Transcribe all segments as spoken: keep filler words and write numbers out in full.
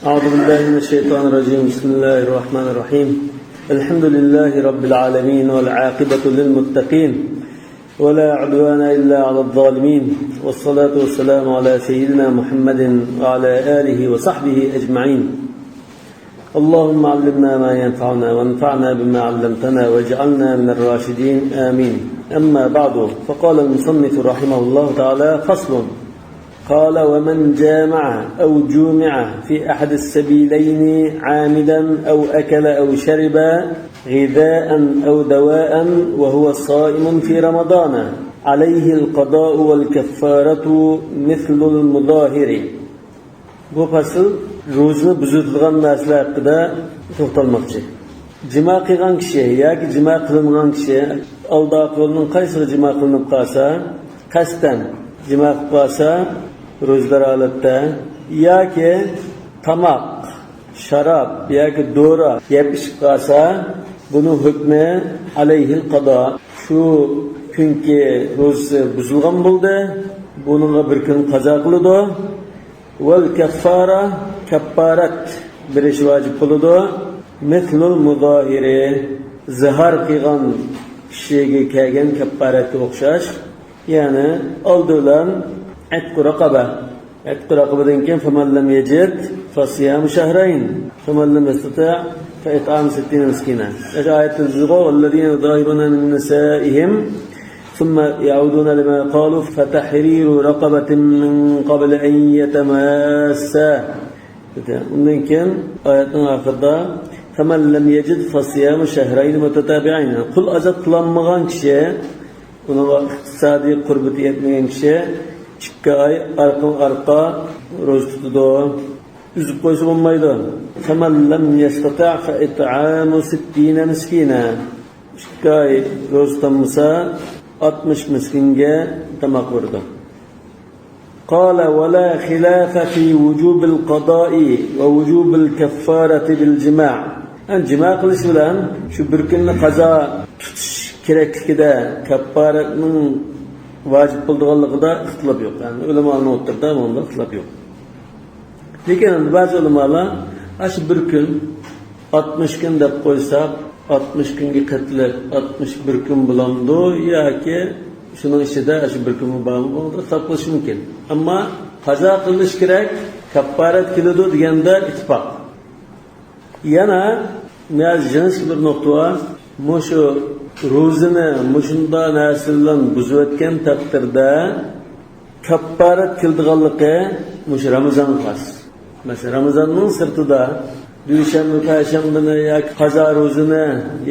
أعوذ بالله من الشيطان الرجيم. بسم الله الرحمن الرحيم. الحمد لله رب العالمين والعاقبة للمتقين ولا عدوان إلا على الظالمين والصلاة والسلام على سيدنا محمد وعلى آله وصحبه أجمعين. اللهم علمنا ما ينفعنا وانفعنا بما علمتنا واجعلنا من الراشدين. آمين. أما بعد، فقال المصنف رحمه الله تعالى: فصل. قال: ومن جامع أو جومع في أحد السبيلين عامدا أو أكل أو شرب غذاء أو دواء وهو صائم في رمضان عليه القضاء والكفارة مثل المظاهر. بۇ پەسىل روزىنى بۇزىدىغان نەرسىلەر ھەققىدە توختالماقچى. جىما قىلغان كىشى ياكى جىما قىلىنغان كىشى، ئالدى ئارقا يولنىڭ قايسىغا جىما قىلىنىپ قالسا، قەستەن جىما قىلىپ قالسا، روزىدار ھالەتتە، ياكى تاماق، شاراب ياكى دورا يەپ ئىچىپ قالسا، بۇنىڭ ھۆكمى ئەلەيھىل قازا، شۇ كۈنكى روزىسى بۇزۇلغان بولدى، بۇنىڭغا بىر كۈن قازا قىلىدۇ. ۋەل كەففارە، كەپپارەت بېرىش ۋاجىپ بولىدۇ. مىسلۇل مۇزاھىرى، زىھار قىلغان كىشىگە كەلگەن كەپپارەتكە ئوخشاش. يەنى ئالدى بىلەن ئەتقۇ رەقەبە. ئەتقۇ رەقەبىدىن كېيىن فەمەن لەم يەجىد فەسىيامۇ شەھرەين، فەمەن لەم يەستەتىئ فەئىتئامۇ سىتتىنە مىسكىنە. ئاشۇ ئايەتتە دېدىغۇ، ۋەللەزىنە يۇزاھىرۇنە مىن نىسائىھىم ثم يعودون لما قالوا فتحرير رقبة من قبل أن يتماسا. ئۇندىن كېيىن ئايەتنىڭ ئاخىرىدا فەمەن لەم يەجىد فەسىيامۇ شەھرەينى مۇتەتابىئەين. قۇل ئازاد قىلالمىغان كىشى، ئۇنىڭغا ئىقتىسادىي قۇربىتى يەتمىگەن كىشى ئىككى ئاي ئارقىمۇ ئارقا روزا تۇتىدۇ. ئۈزۈپ قويسا بولمايدۇ. فەمەن لەم يەستەتىئ فەئىتئامۇ سىتتىنە مىسكىنە. ئىككى ئاي روزا تۇتالمىسا، ئاتمىش مىسكىنگە تاماق بېرىدۇ. قال: ولا خلاف في وجوب القضاء ووجوب الكفارة بالجماع. يەنى جىما قىلىش بىلەن شۇ بىر كۈننى قازا تۇتۇش كېرەكلىكىدە، كەپپارەتنىڭ ۋاجىپ بولىدىغانلىقىدا ئىختىلاپ يوق. يەنى ئۆلىمانىڭ ئوتتۇرىدا بۇندا ئىختىلاپ يوق. لېكىن بەزى ئۆلىمالار ئاشۇ بىر كۈن، ئاتمىش كۈن دەپ قويساق، ئاتمىش كۈنگە قېتىلىپ، ئاتمىش بىر كۈن بولامدۇ ياكى شۇنىڭ ئىچىدە ئاشۇ بىر كۈنمۇ بارمۇ، بۇنىڭدا خىلاپ قىلىشى مۇمكىن. ئەمما قازا قىلىش كېرەك، كەپپارەت كېلىدۇ دېگەندە ئىتتىپاق. يەنە نىياز جىنىسكى بىر نۇقتا بار. مۇشۇ روزىنى مۇشۇنداق نەرسە بىلەن بۇزۇۋەتكەن تەقدىردە كەپپارەت كېلىدىغانلىقى مۇشۇ رامىزانغا خاس. مەسىلەن، رامىزاننىڭ سىرتىدا دۈشەنبە، پەيشەنبىنى ياكى قازا روزىنى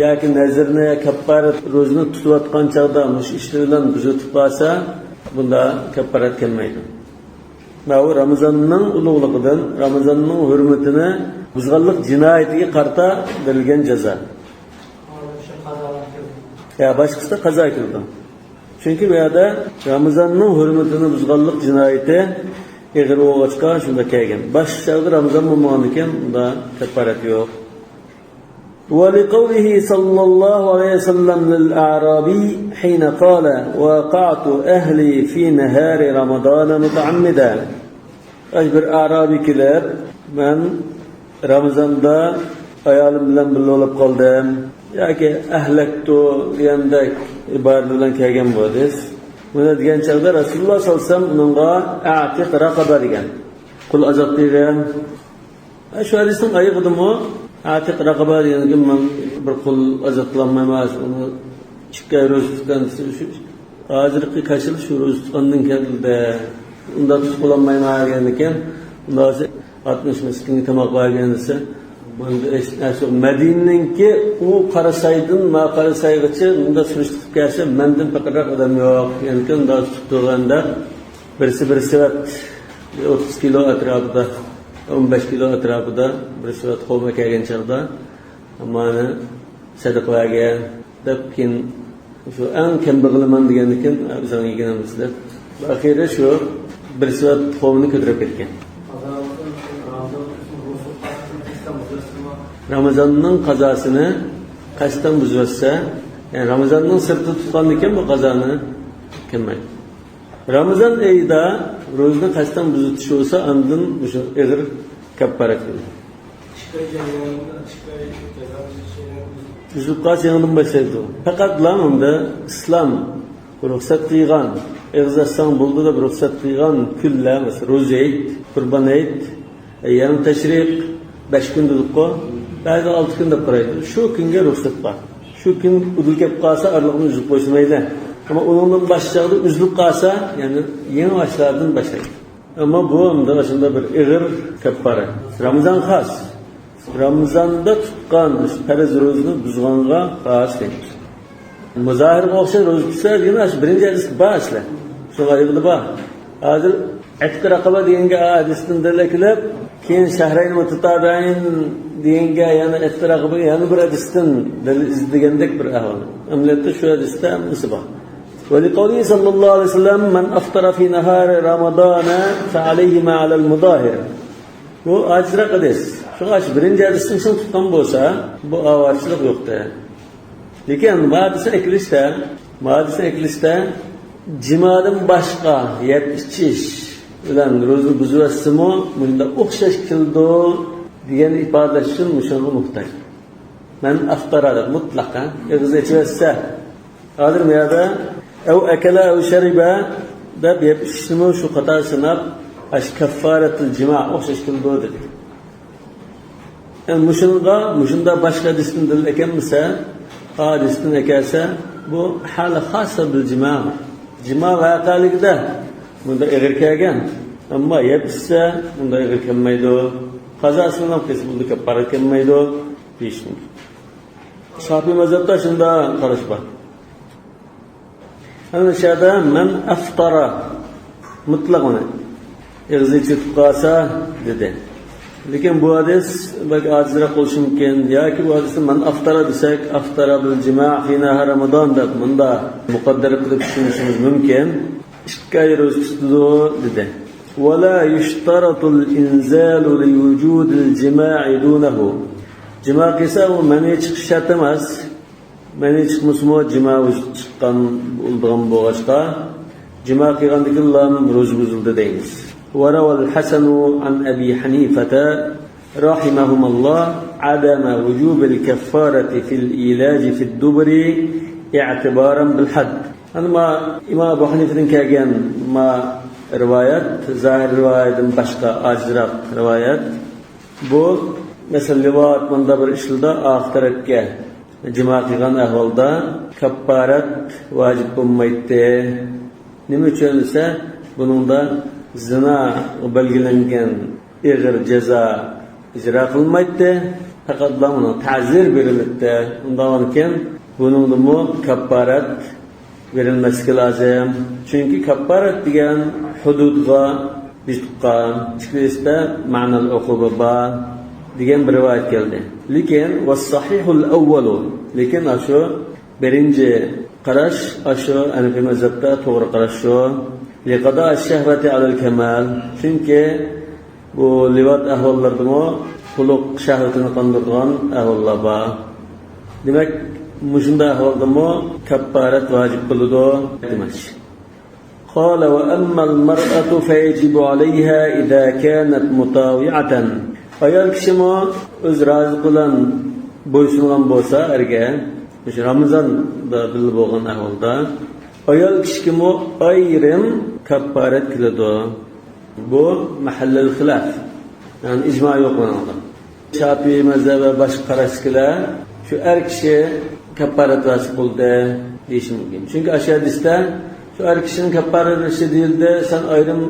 ياكى نەزىرنى، كەپپارەت روزىنى تۇتۇۋاتقان چاغدا مۇشۇ ئىشلار بىلەن بۇزۇۋېتىپ قالسا، بۇندا كەپپارەت كەلمەيدۇ. ماۋۇ رامىزاننىڭ ئۇلۇغلۇقىدىن، رامىزاننىڭ ھۆرمىتىنى بۇزغانلىق جىنايىتىگە قارىتا بېرىلگەن جازا. يا باشقىسىدا قازا كېلىدۇ. چۈنكى بۇ يەردە رامىزاننىڭ ھۆرمىتىنى بۇزغانلىق جىنايىتى ئېغىر بولغاچقا شۇنداق كەلگەن. باشقا چاغدا رامىزان بولمىغاندىكىن ئۇندا كەپپارەت يوق. ولقوله صلى الله عليه وسلم للأعرابي حين قال: وقعت أهلي في نهار رمضان متعمدا. ئاي، بىر ئەرابىي كېلىپ، مەن رامىزاندا ئايالىم بىلەن بىللە بولۇپ قالدىم ياكى ئەھلەكتۇ دېگەندەك ئىبارە بىلەن كەلگەن بۇ ھەدىس. بۇنى دېگەن چاغدا رەسۇلۇللاھ سەللەللاھۇ ئەلەيھى ۋەسەللەم ئۇنىڭغا ئەتىق رەقەبە دېگەن. قۇل ئازاد قىلغىن. ھە، شۇ ھەدىسنىڭ ئايىغىدىمۇ ئەتىق رەقەبە دېگەنگە مەن بىر قۇل ئازاد قىلالمايمەن، ئۇنى ئىككى ئاي روزا تۇتقان، شۇ، شۇ ھازىرقى كاشىلا شۇ روزا تۇتقاندىن كەلدى. ئۇنداق تۇتۇپ بولالمايمەن دېگەندىكىن، ئۇنداق بولسا ئاتمىش مىسكىنگە تاماق بەرگىن دېسە، بۇندا ھېچ نەرسە يوق. مەدىنىنىڭكى ئۇ قاراسايدىن ما قاراسايغىچە مۇنداق سۈرۈشتە قىلىپ كەلسە، مەندىن پېقىرراق ئادەم يوق. يەنىكى ئۇنداق تۇتۇپ تۇرغاندا، بىرسى بىر سېۋەت، بىر ئوتتۇز كىلو ئەتراپىدا، ئون بەش كىلو ئەتراپىدا بىر سېۋەت خورما كەلگەن چاغدا، مانا سەدىقە بەرگىن دەپ، كېيىن شۇ ئەڭ كەمبەغىلىمەن دېگەندىكىن، ئۆزۈڭ يېگىنىمىز دەپ، ئاخىرى شۇ بىر سېۋەت خورمىنى كۆتۈرۈپ كەتكەن. رامىزاننىڭ قازاسىنى قەستەن بۇزۇۋەتسە، يەنى رامىزاننىڭ سىرتىدا تۇتقاندىكىن بۇ قازانى كەلمەيدۇ. رامىزان ئېيىدا روزىنى قەستەن بۇزۇۋېتىش بولسا، ئاندىن مۇشۇ ئېغىر كەپپارەت قىلىدۇ. ئىككى ئاي جەريانىدا ئىككى ئاي جازاسى شەرىئەت ئۈزۈلۈپ قالسا يېڭىدىن باشلايدۇ. پەقەتلا مۇندا ئىسلام رۇخسەت قىلغان، ئېغىز ئاچساڭ بولىدۇ دەپ رۇخسەت قىلغان كۈنلەر، مەسىلەن، روزا ھېيت، قۇربان ھېيت، ئەييام تەشرىق، بەش كۈن دېدۇققۇ، بەزىلەر ئالتە كۈن دەپ قارايدۇ. شۇ كۈنگە رۇخسەت بار. شۇ كۈن ئۇدۇل كەپ قالسا، ئارىلىقنى ئۈزۈپ قويسا مەيلى. ئەمما ئۇنىڭدىن باشقا چاغدا ئۈزۈلۈپ قالسا، يەنى يېڭى باشلاردىن باشلايدۇ. ئەمما بۇ ئەمدى ئاشۇنداق بىر ئېغىر كەپپارەت. رامىزان خاس. رامىزاندا تۇتقان پەرز روزىنى بۇزغانغا خاس دەيمىز. مۇزاھىرغا ئوخشاش روزا تۇتسا، دېگەن ئاشۇ بىرىنچى ھەدىس بار ئەسلى. شۇ غەيرىدە بار. ھازىر ئەتىق رەقابە دېگەنگە ھەدىستىن دەلىل ئەكېلىپ، كېيىن شەھرەينى مۇتەتابىئەين دېگەنگە يەنە ئەتىق رەقابە يەنە بىر ھەدىستىن دەلىل ئىزدىگەندەك بىر ئەھۋال. ئەمەلىيەتتە شۇ ھەدىستە ھەممىسى بار. ولقوله صلى الله عليه وسلم: من أفطر في نهار رمضان فعليه ما على المظاهر. بۇ ئاجىزراق ھەدىس. شۇڭا شۇ بىرىنچى ھەدىستىن شۇنى تۇتقان بولسا، بۇ ئاۋارىچىلىق يوقتى. لېكىن مادىسى ئەكلىشتە، مادىسى ئەكلىشتە جىمادىن باشقا يەپ ئىچىش بىلەن روزىنى بۇزۇۋەتسىمۇ، مۇشۇنداق ئوخشاش كېلىدۇ دېگەننى ئىپادىلەش ئۈچۈن مۇشۇنىڭغا موھتاج. مەن ئەفتەرە دەپ مۇتلەق، ھە؟ ئېغىز ئېچىۋەتسە. ھازىر بۇ يەردە ئەۋ ئەكەلە ئەۋ شەرىبە دەپ يەپ ئىچىشنىمۇ شۇ قاتار ساناپ، ئاشۇ كەففارەتۇل جىما ئوخشاش كېلىدۇ دېدى. ئەمدى مۇشۇنىڭغا، مۇشۇنداق باشقا ھەدىستىن دەلىل ئەكەلمىسە، ھەدىستىن ئەكەلسە، بۇ ھالە خاسە بىل جىما. جىما ۋەقەلىكىدە بۇندا ئېغىر كەلگەن. ئەمما يەپ ئىچسە، بۇندا ئېغىر كەلمەيدۇ. قازاسىنىڭ قىسمىدا كەپپارەت كەلمەيدۇ دېيىش مۇمكىن. شافىي مەزھەپتە شۇنداق قاراش بار. ئەنە شۇ يەردە مەن ئەفتارا مۇتلەق ئۇنى ئېغىزى چېتىپ قالسا دېدى. لېكىن بۇ ھەدىس بەك ئاجىزراق بولۇشى مۇمكىن. ياكى بۇ ھەدىستە مەن ئەفتارا دېسەك، ئەفتارا بىل جىما فى نەھار رامىزان دەپ مۇندا مۇقەددەر قىلىپ چۈشىنىشىمىز مۇمكىن. ئىككى ئاي روزا تۇتىدۇ دېدى. ولا يشترط الإنزال لوجود الجماع دونه. جىما قىلسا ئۇ مەنى چىقىش شەرت ئەمەس. مەنى چىقمىسىمۇ جىما ۋۇجۇدقا چىققان بولىدىغان بولغاچقا، جىما قىلغاندىكىنلا روزا بۇزۇلدى دەيمىز. وروى الحسن عن أبي حنيفة رحمهما الله عدم وجوب الكفارة في الإيلاج في الدبر اعتبارا بالحد. ئەنە ما ئىمام ئەبۇ ھەنىفىدىن كەلگەن ما رىۋايەت، زاھىر رىۋايەتتىن باشقا ئاجىزراق رىۋايەت. بۇ، مەسىلەن، لىۋات مۇنداق بىر ئىشلاردا ئارقا تەرەپكە جىما قىلغان ئەھۋالدا كەپپارەت ۋاجىپ بولمايتتى. نېمە ئۈچۈن دېسە، بۇنىڭدا زىنا بەلگىلەنگەن ئېغىر جازا ئىجرا قىلمايتتى. پەقەتلا ئۇنىڭ تەزىر بېرىلەتتى. ئۇنداقكەن بۇنىڭدىمۇ كەپپارەت بېرىلمەسلىكى لازىم. چۈنكى كەپپارەت دېگەن ھۇدۇدقا بىز تۇتقان، ئىككىلىسىدە مەنال ئوقۇبە بار دېگەن بىر رىۋايەت كەلدى. لېكىن، والصحيح الأول، لېكىن ئاشۇ بىرىنچى قاراش، ئاشۇ ھەنىفىي مەزھەپتە توغرا قاراش شۇ. لقضاء الشهوة على الكمال. چۈنكى بۇ لىۋات ئەھۋاللىرىدىمۇ قۇللۇق شەھۋىتىنى قاندۇرىدىغان ئەھۋاللار بار. دېمەك، مۇشۇنداق ئەھۋالدىمۇ كەپپارەت ۋاجىپ بولىدۇ دېمەكچى. قال: وأما المرأة فيجب عليها إذا كانت مطاوعة. ئايال كىشىمۇ ئۆز رازىلىقى بىلەن بويسۇنغان بولسا ئەرگە، مۇشۇ رامىزاندا بىللە بولغان ئەھۋالدا، ئايال كىشىگىمۇ ئايرىم كەپپارەت كېلىدۇ. بۇ مەھەللىل خىلاف. يەنى ئىجما يوق بۇنىڭدا. شاپىئىي مەزھەپ ۋە باشقا قاراشتىكىلەر شۇ ئەر كىشى كەپپارەت ۋاجىپ بولدى دېيىشى مۇمكىن. چۈنكى ئاشۇ ھەدىستە شۇ ئەر كىشىنىڭ كەپپارەت بېرىشى دېيىلدى، سەن ئايرىم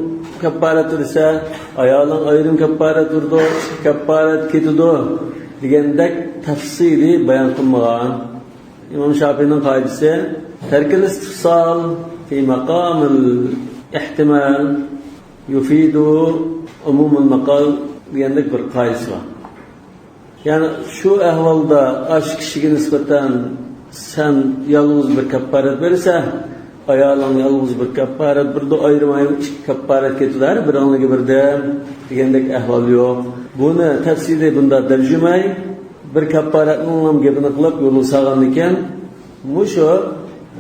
كەپپارەت بېرىسەن، ئايالىڭ ئايرىم كەپپارەت بېرىدۇ، ئىككى كەپپارەت كېتىدۇ دېگەندەك تەپسىلىي بايان قىلمىغان. ئىمام شاپىئىنىڭ قائىدىسى، تەركىل ئىستىفسال فى ماقامىل ئېھتىمال يۇفىدۇ ئومۇمىل ماقال دېگەندەك بىر قائىدىسى بار. يەنى شۇ ئەھۋالدا ئاشۇ كىشىگە نىسبەتەن سەن يالغۇز بىر كەپپارەت بېرىسەن، ئايالىڭ يالغۇز بىر كەپپارەت بېرىدۇ، ئايرىم-ئايرىم ئىككى كەپپارەت كېتىدۇ، ھەر بىرىڭلارغا بىردەم دېگەندەك ئەھۋال يوق. بۇنى تەپسىلىي بۇنداق تەرجىمەي، بىر كەپپارەتنىڭ گېپىنى قىلىپ يولغا سالغاندىكىن، مۇشۇ،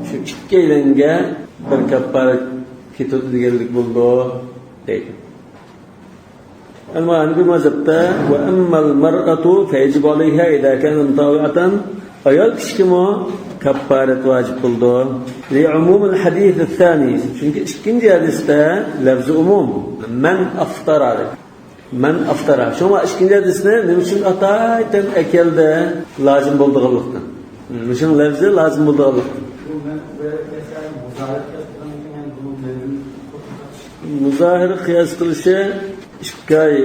شۇ ئىككىيلەنگە بىر كەپپارەت كېتىدۇ دېگەنلىك بولىدۇ، دەيدۇ. ئەمما ھەنىفىي مەزھەپتە، وأما المرأة فيجب عليها إذا كانت مطاوعة، ئايال كىشىگىمۇ كاپپارەت ۋاجىپ بولىدۇ. لعموم الحديث الثاني، چۈنكى ئىككىنچى ھەدىستە لەفزى ئومۇم، مەن ئەفتەرە. مەن ئەفتەرە. شۇڭا ئىككىنچى ھەدىسنى نېمە ئۈچۈن ئاتايتىن ئەكەلدى؟ لازىم بولىدىغانلىقتىن. مۇشۇنىڭ لەپزى لازىم بولىدىغانلىقتىن. مۇزاھىرە قىياس قىلىشى ئىككى ئاي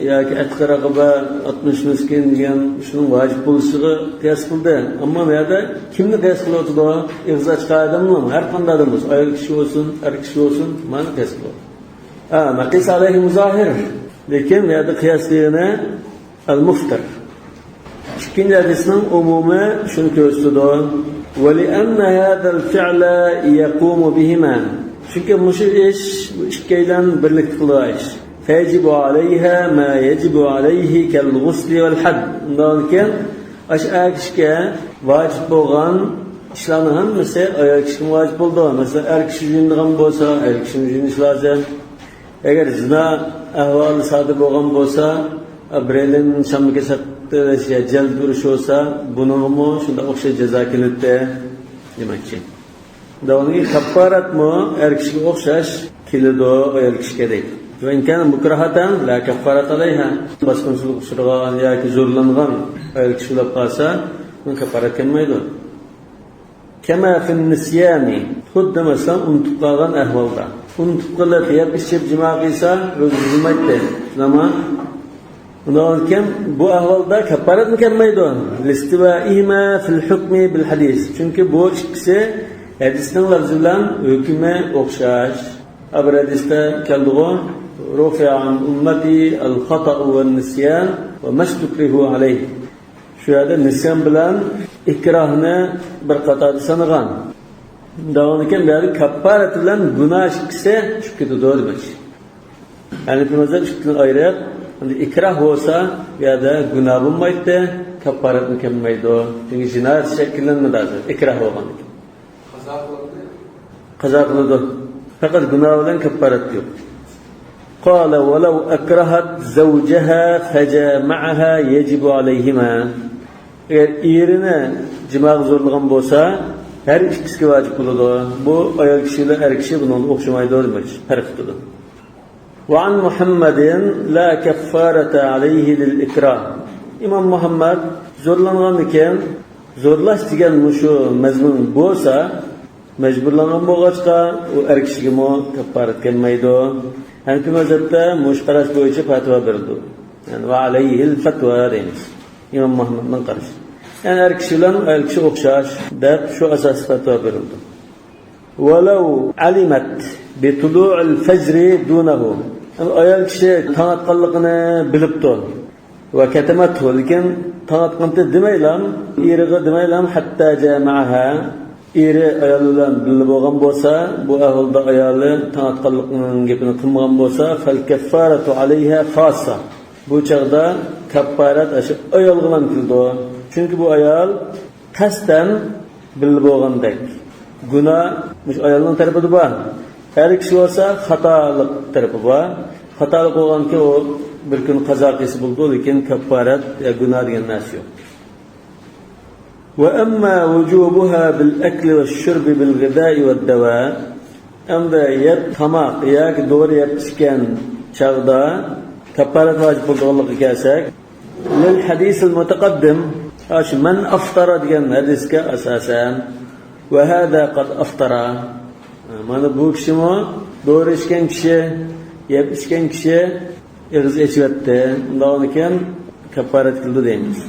ياكى ئەتىقى رەقەبە، ئاتمىش مىسكىن دېگەن شۇنىڭ ۋاجىپ بولۇشىغا قىياس قىلدى. ئەمما بۇ يەردە كىمنى قىياس قىلىۋاتىدۇ؟ ئېغىز ئاچقان ئادەمنىڭ، ھەر قانداق ئادەم بولسۇن، ئايال كىشى بولسۇن، ئەر كىشى بولسۇن، مانا قىياس قىلىۋاتىدۇ. ھە، مەقىس ئەلەيھى مۇزاھىر. لېكىن بۇ يەردە قىياس دېگىنى ئەل-مۇفتىر. ئىككىنچى ھەدىسنىڭ ئومۇمى شۇنى كۆرسىتىدۇ. ولأن هذا الفعل يقوم بهما. چۈنكى مۇشۇ ئىش، بۇ ئىككىيلەن بىرلىكتە قىلىدىغان ئىش. فيجب عليها ما يجب عليه كالغسل والحد. ئۇنداق ئىكەن، ئاشۇ ئەر كىشىگە ۋاجىپ بولغان ئىشلارنىڭ ھەممىسى ئايال كىشىگە ۋاجىپ بولىدۇ. مەسىلەن، ئەر كىشى يۇيۇنىدىغان بولسا، ئايال كىشىمۇ يۇيۇنۇشى لازىم. ئەگەر زىنا ئەھۋالى سادىر بولغان بولسا، بىرەيلەننى شاملىكى سەقتىلەش يا جەلدە ئۇرۇش بولسا، بۇنىڭغىمۇ شۇنداق ئوخشاش جازا كېلىدۇ دېمەكچى. داۋامىدىكى كاپپارەتمۇ ئەر كىشىگە ئوخشاش كېلىدۇ، ئايال كىشىگە دەيدۇ. وإن كان مكرهة لا كفارة عليها. باسقۇنچىلىققا ئۇچرىغان ياكى زورلانغان ئايال كىشى ئۇلاپ قالسا، بۇنىڭ كاپپارەت كەلمەيدۇ. كما في النسيان، خۇددى مەسىلەن ئۇنتۇپ قالغان ئەھۋالدا. ئۇنتۇپ قېلىپ يەپ ئىچىپ جىما قىلسا، روزا بۇزۇلمايتتى. شۇنداقمۇ؟ ئۇنداق ئىكەن، بۇ ئەھۋالدا كاپپارەتمۇ كەلمەيدۇ. لاستوائهما في الحكم بالحديث. چۈنكى بۇ ئىككىسى ھەدىسنىڭ لەپزى بىلەن ھۆكمى ئوخشاش. بىر ھەدىستە كەلدىغۇ، رفع عن أمتي الخطأ والنسيان وما استكرهوا عليه. شۇ يەردە نىسيان بىلەن ئىكراھنى بىر قاتاردا سانىغان. داۋامىدىكى بۇ يەردە كاپپارەت بىلەن گۇناھ ئىككىسى چۈشۈپ كېتىدۇ دېمەكچى. ھەنىفىي مەزھەپ ئىككىدىن ئايرىق. ئەمدى ئىكراھ بولسا، بۇ يەردە گۇناھ بولمايتتى، كاپپارەتمۇ كەلمەيدۇ. چۈنكى جىنايەت شەكىللەنمىدى ھازىر، ئىكراھ بولغاندىكىن. قازا قىلىدۇ. پەقەت گۇناھ بىلەن كاپپارەت يوق. قال ولو أكرهت زوجها فجامعها يجب عليهما. ئەگەر ئېرىنى جىماغا زورلىغان بولسا، ھەر ئىككىسىگە ۋاجىپ بولىدۇ. بۇ ئايال كىشى بىلەن ئەر كىشى بۇنىڭدا ئوخشىمايدۇ دېمەكچى، پەرق قىلىدۇ. وعن محمد لا كفارة عليه للإكراه. ئىمام مۇھەممەد زورلانغاندىكىن، زورلاش دېگەن مۇشۇ مەزمۇن بولسا، مەجبۇرلانغان بولغاچقا، ئۇ ئەر كىشىگىمۇ كاپپارەت كەلمەيدۇ. ھەنىپىي مەزھەپتە مۇشۇ قاراش بويىچە پەتىۋا بېرىلىدۇ. يەنى، وعليه الفتوى دەيمىز. ئىمام مۇھەممەدنىڭ قارىشى. يەنى ئەر كىشى بىلەن ئايال كىشى ئوخشاش دەپ شۇ ئاساستا پەتىۋا بېرىلىدۇ. ولو علمت بطلوع الفجر دونه. ئايال كىشى تاڭ ئاتقانلىقىنى بىلىپتۇ. وكتمته، لېكىن تاڭ ئاتقانتى دېمەيلا، ئېرىغا دېمەيلا، حتى جامعها، ئېرى ئايال بىلەن بىللە بولغان بولسا، بۇ ئەھۋالدا ئايالى تاڭ ئاتقانلىقىنىڭ گېپىنى قىلمىغان بولسا، فالكفارة عليها خاصة. بۇ چاغدا كاپپارەت ئاشۇ ئايالغىلا كېلىدۇ. چۈنكى بۇ ئايال قەستەن بىللە بولغاندەك. گۇناھ مۇشۇ ئايالنىڭ تەرىپىدە بار. ئەر كىشى بولسا خاتالىق تەرىپى بار. خاتالىق بولغانكى ئۇ بىر كۈن قازا قىلسا بولىدۇ، لېكىن كاپپارەت يا گۇناھ دېگەن نەرسە يوق. وأما وجوبها بالأكل والشرب بالغذاء والدواء. ئەمدى يەپ تاماق ياكى دورا يەپ ئىچكەن چاغدا كاپپارەت ۋاجىپ بولىدىغانلىقىغا كەلسەك، للحديث المتقدم، ئاشۇ مەن ئەفتەرە دېگەن ھەدىسكە ئاساسەن، وهذا قد أفطر. مانا بۇ كىشىمۇ، دورا ئىچكەن كىشى، يەپ ئىچكەن كىشى ئېغىز ئېچىۋەتتى. ئۇنداقكەن كاپپارەت قىلدى دەيمىز.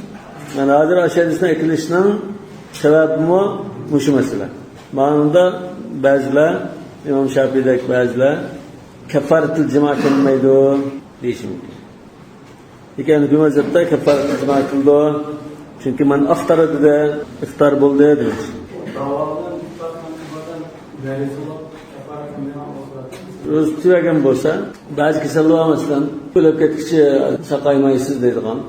مانا ھازىر ئاشۇ ھەدىسنىڭ ئەكېلىشنىڭ سەۋەبىمۇ مۇشۇ مەسىلە. مانا بۇندا بەزىلەر، ئىمام شاپىيدەك بەزىلەر كەففارەتۇل جىما كەلمەيدۇ دېيىشى مۇمكىن. لېكىن بۇ مەزھەپتە كەففارەتۇل جىما كېلىدۇ. چۈنكى مەن ئەفتەرە دېدى، ئىفتار بولدى دېمەكچى. روزا تۇتۇۋەرگەن بولسا، بەزى كېسەللىك بار، مەسىلەن، ئۆلۈپ كەتكۈچە ساقايمايسىز دەيدىغان،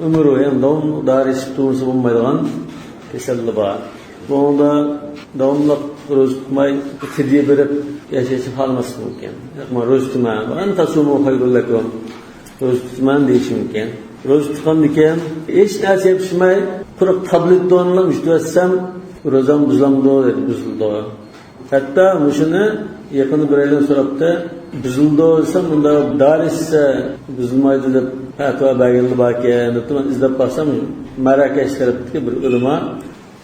ئۆمۈر بويى داۋاملىق دارى ئىچىپ تۇرمىسا بولمايدىغان كېسەللىك بار. بۇنىڭدا داۋاملىق روزا تۇتماي، فىدىيە بېرىپ ياشاشنى خالىماسلىقى مۇمكىن. ياق، مەن روزا تۇتىمەن. وأن تصوموا خير لكم. روزا تۇتىمەن دېيىشى مۇمكىن. روزا تۇتقاندىكىن ھېچ نەرسە يەپ ئىچمەي، قۇرۇق تابلېت دورىنىلا يۇتۇۋەتسەم، روزام بۇزۇلامدۇ دېدى، بۇزۇلىدۇ. ھەتتا مۇشۇنى يېقىندا بىرەيلەن سوراپتۇ. بۇزۇلىدۇ دېسەم، بۇندا دورا ئىچسە بۇزۇلمايدۇ دەپ پەتىۋا بەرگەنلەر باركەن دەپتۇ. مەن ئىزدەپ باقسام، مەراكەش تەرەپتىكى بىر ئۆلىما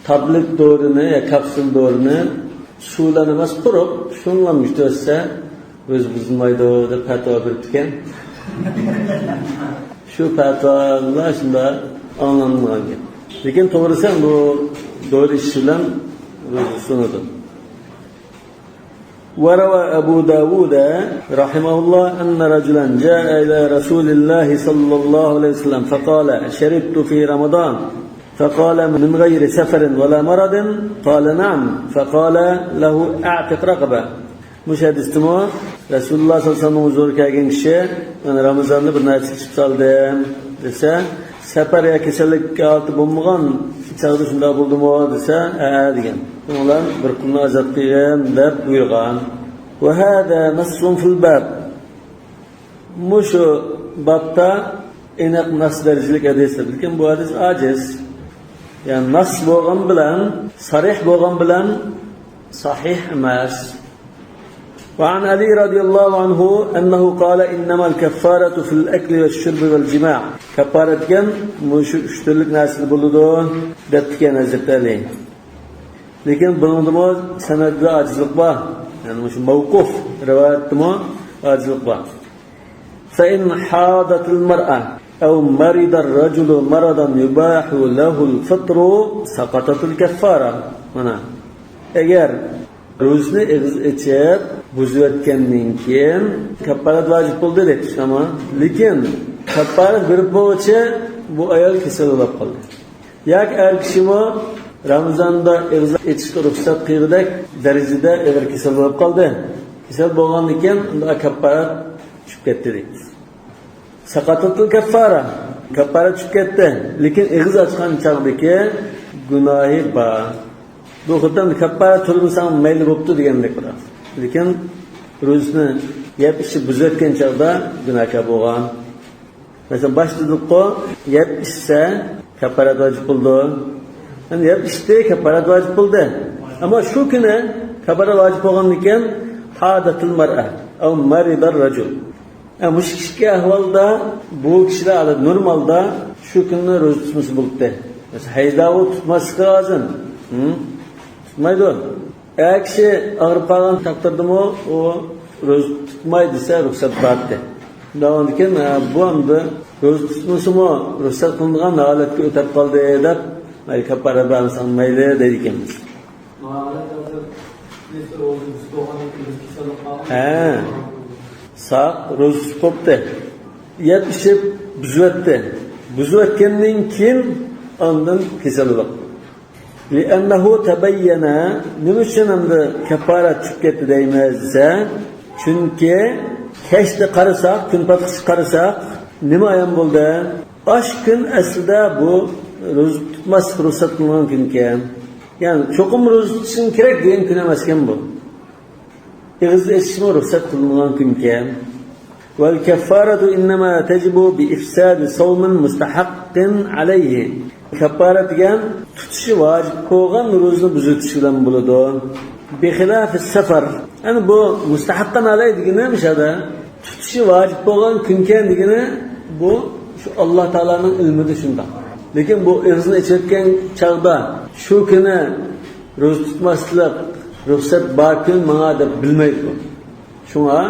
تابلېت دورىنى يا كاپسۇل دورىنى سۇ بىلەن ئەمەس، قۇرۇق شۇنىڭلا يۇتۇۋەتسە، روزا بۇزۇلمايدۇ دەپ پەتىۋا بېرىپتىكەن. شۇ پەتىۋالار شۇنداق ئاڭلانمىغان گەپ. لېكىن توغرىسى بۇ دورا ئىچىش بىلەن روزا سۇنىدۇ. وروى أبو داود رحمه الله أن رجلا جاء إلى رسول الله صلى الله عليه وسلم فقال: شربت في رمضان. فقال: من غير سفر ولا مرض؟ قال: نعم. فقال له: أعتق رقبة. مۇشۇ ھەدىستىمۇ رەسۇلۇللاھ سەللەللاھۇ ئەلەيھى ۋەسەللەمنىڭ ھۇزۇرىغا كەلگەن كىشى، يەنى رامىزاندا بىر نەرسە ئىچىپ سالدىم دېسە، سەپەر يا كېسەللىك ھالىتى بولمىغان چاغدا شۇنداق بولدىمۇ دېسە، ھە دېگەن. شۇنىڭ بىلەن بىر قۇلنى ئازاد قىلغىن دەپ بۇيرۇغان. وهذا نص في الباب. مۇشۇ بابتا ئېنىق نەس دەرىجىلىك ھەدىس، لېكىن بۇ ھەدىس ئاجىز. يەنى نەس بولغان بىلەن، سەرىھ بولغان بىلەن سەھىھ ئەمەس. وعن علي رضي الله عنه أنه قال: إنما الكفارة في الأكل والشرب والجماع. كاپپارەت دېگەن مۇشۇ ئۈچ تۈرلۈك نەرسىدە بولىدۇ، دەپتىكەن ھەزرىتى ئەلى. لېكىن بۇنىڭدىمۇ سەنەدتە ئاجىزلىق بار. يەنى مۇشۇ مەۋقۇف رىۋايەتتىمۇ ئاجىزلىق بار. فإن حاضت المرأة أو مرض الرجل مرضا يباح له الفطر سقطت الكفارة. مانا، ئەگەر روزىنى ئېغىز ئېچىپ بۇزۇۋەتكەندىن كېيىن كاپپارەت ۋاجىپ بولدى دەيدۇ، ئەمما لېكىن كاپپارەت بېرىپ بولغۇچە بۇ ئايال كېسەل بولۇپ قالدى. ياكى ئەر كىشىمۇ رامىزاندا ئېغىز ئېچىشقا رۇخسەت قىلغۇدەك دەرىجىدە ئېغىر كېسەل بولۇپ قالدى. كېسەل بولغاندىن كېيىن ئۇندا كاپپارەت چۈشۈپ كەتتى دەيدۇ. سەقەتەتۇل كەففارە. كاپپارەت چۈشۈپ كەتتى. لېكىن ئېغىز ئاچقان چاغدىكى گۇناھى بار. بۇ خوتۇن كاپپارەت تۆلىمىسەڭ مەيلى بوپتۇ دېگەندەك بولىدۇ. لېكىن روزىنى يەپ ئىچىپ بۇزۇۋەتكەن چاغدا گۇناھكار بولغان. مەسىلەن، باشتا دېدۇققۇ، يەپ ئىچسە كاپپارەت ۋاجىپ بولىدۇ. ئەمدى يەپ ئىچتى، كاپپارەت ۋاجىپ بولدى. ئەمما شۇ كۈنى كاپپارەت ۋاجىپ بولغاندىكىن، ھادەتۇل مەرئە ئەۋ مەرىدەر رەجۇل. ھە، مۇشۇ ئىككى ئەھۋالدا بۇ كىشىلەر نورمالدا شۇ كۈننى روزا تۇتمىسا بولاتتى. مەسىلەن، ھەيز ئاۋۇ تۇتماسلىقى لازىم. ھە؟ تۇتمايدۇ. ئەر كىشى ئاغرىپ قالغان تەقدىردىمۇ ئۇ روزا تۇتماي دېسە رۇخسەت بارتتى. شۇنداقتىن كېيىن، ھە، بۇ ئەمدى روزا تۇتمىسىمۇ رۇخسەت قىلىنغان ھالەتكە ئۆتۈپ قالدى دەپ، مەيلى كاپپارەت بەرمىسەڭ مەيلى دەيدىكەنمىز. ھە، ساق روزىسى قوپتى. يەپ ئىچىپ بۇزۇۋەتتى. بۇزۇۋەتكەندىن كېيىن ئاندىن كېسەل بولۇپ. لأنه تبين، نېمە ئۈچۈن ئەمدى كاپپارەت چۈشۈپ كەتتى دەيمىز دېسە، چۈنكى كەچتە قارىساق، كۈن پاتقىچە قارىساق، نېمە ئايان بولدى؟ ئاشۇ كۈن ئەسلىدە بۇ روزا تۇتماسلىق رۇخسەت قىلىنغان كۈنكەن. يەنى چوقۇم روزا تۇتۇشۇڭ كېرەك دېگەن كۈن ئەمەسكەن بۇ. ئېغىز ئېچىشمۇ رۇخسەت قىلىنغان كۈنكەن. والكفارة إنما تجب بإفساد صوم مستحق عليه. كاپپارەت دېگەن تۇتۇشى ۋاجىپ بولغان روزىنى بۇزۇۋېتىش بىلەن بولىدۇ. بخلاف السفر. يەنى بۇ مۇستەھەققۇن ئەلەيھ دېگىنى مۇشۇ يەردە تۇتۇشى ۋاجىپ بولغان كۈنكەن دېگىنى بۇ شۇ ئاللا تائالانىڭ ئىلمىدا شۇنداق. لېكىن بۇ ئېغىزنى ئېچىۋەتكەن چاغدا شۇ كۈنى روزا تۇتماسلىق رۇخسەت بار كۈن ماڭا دەپ بىلمەيدۇ. شۇڭا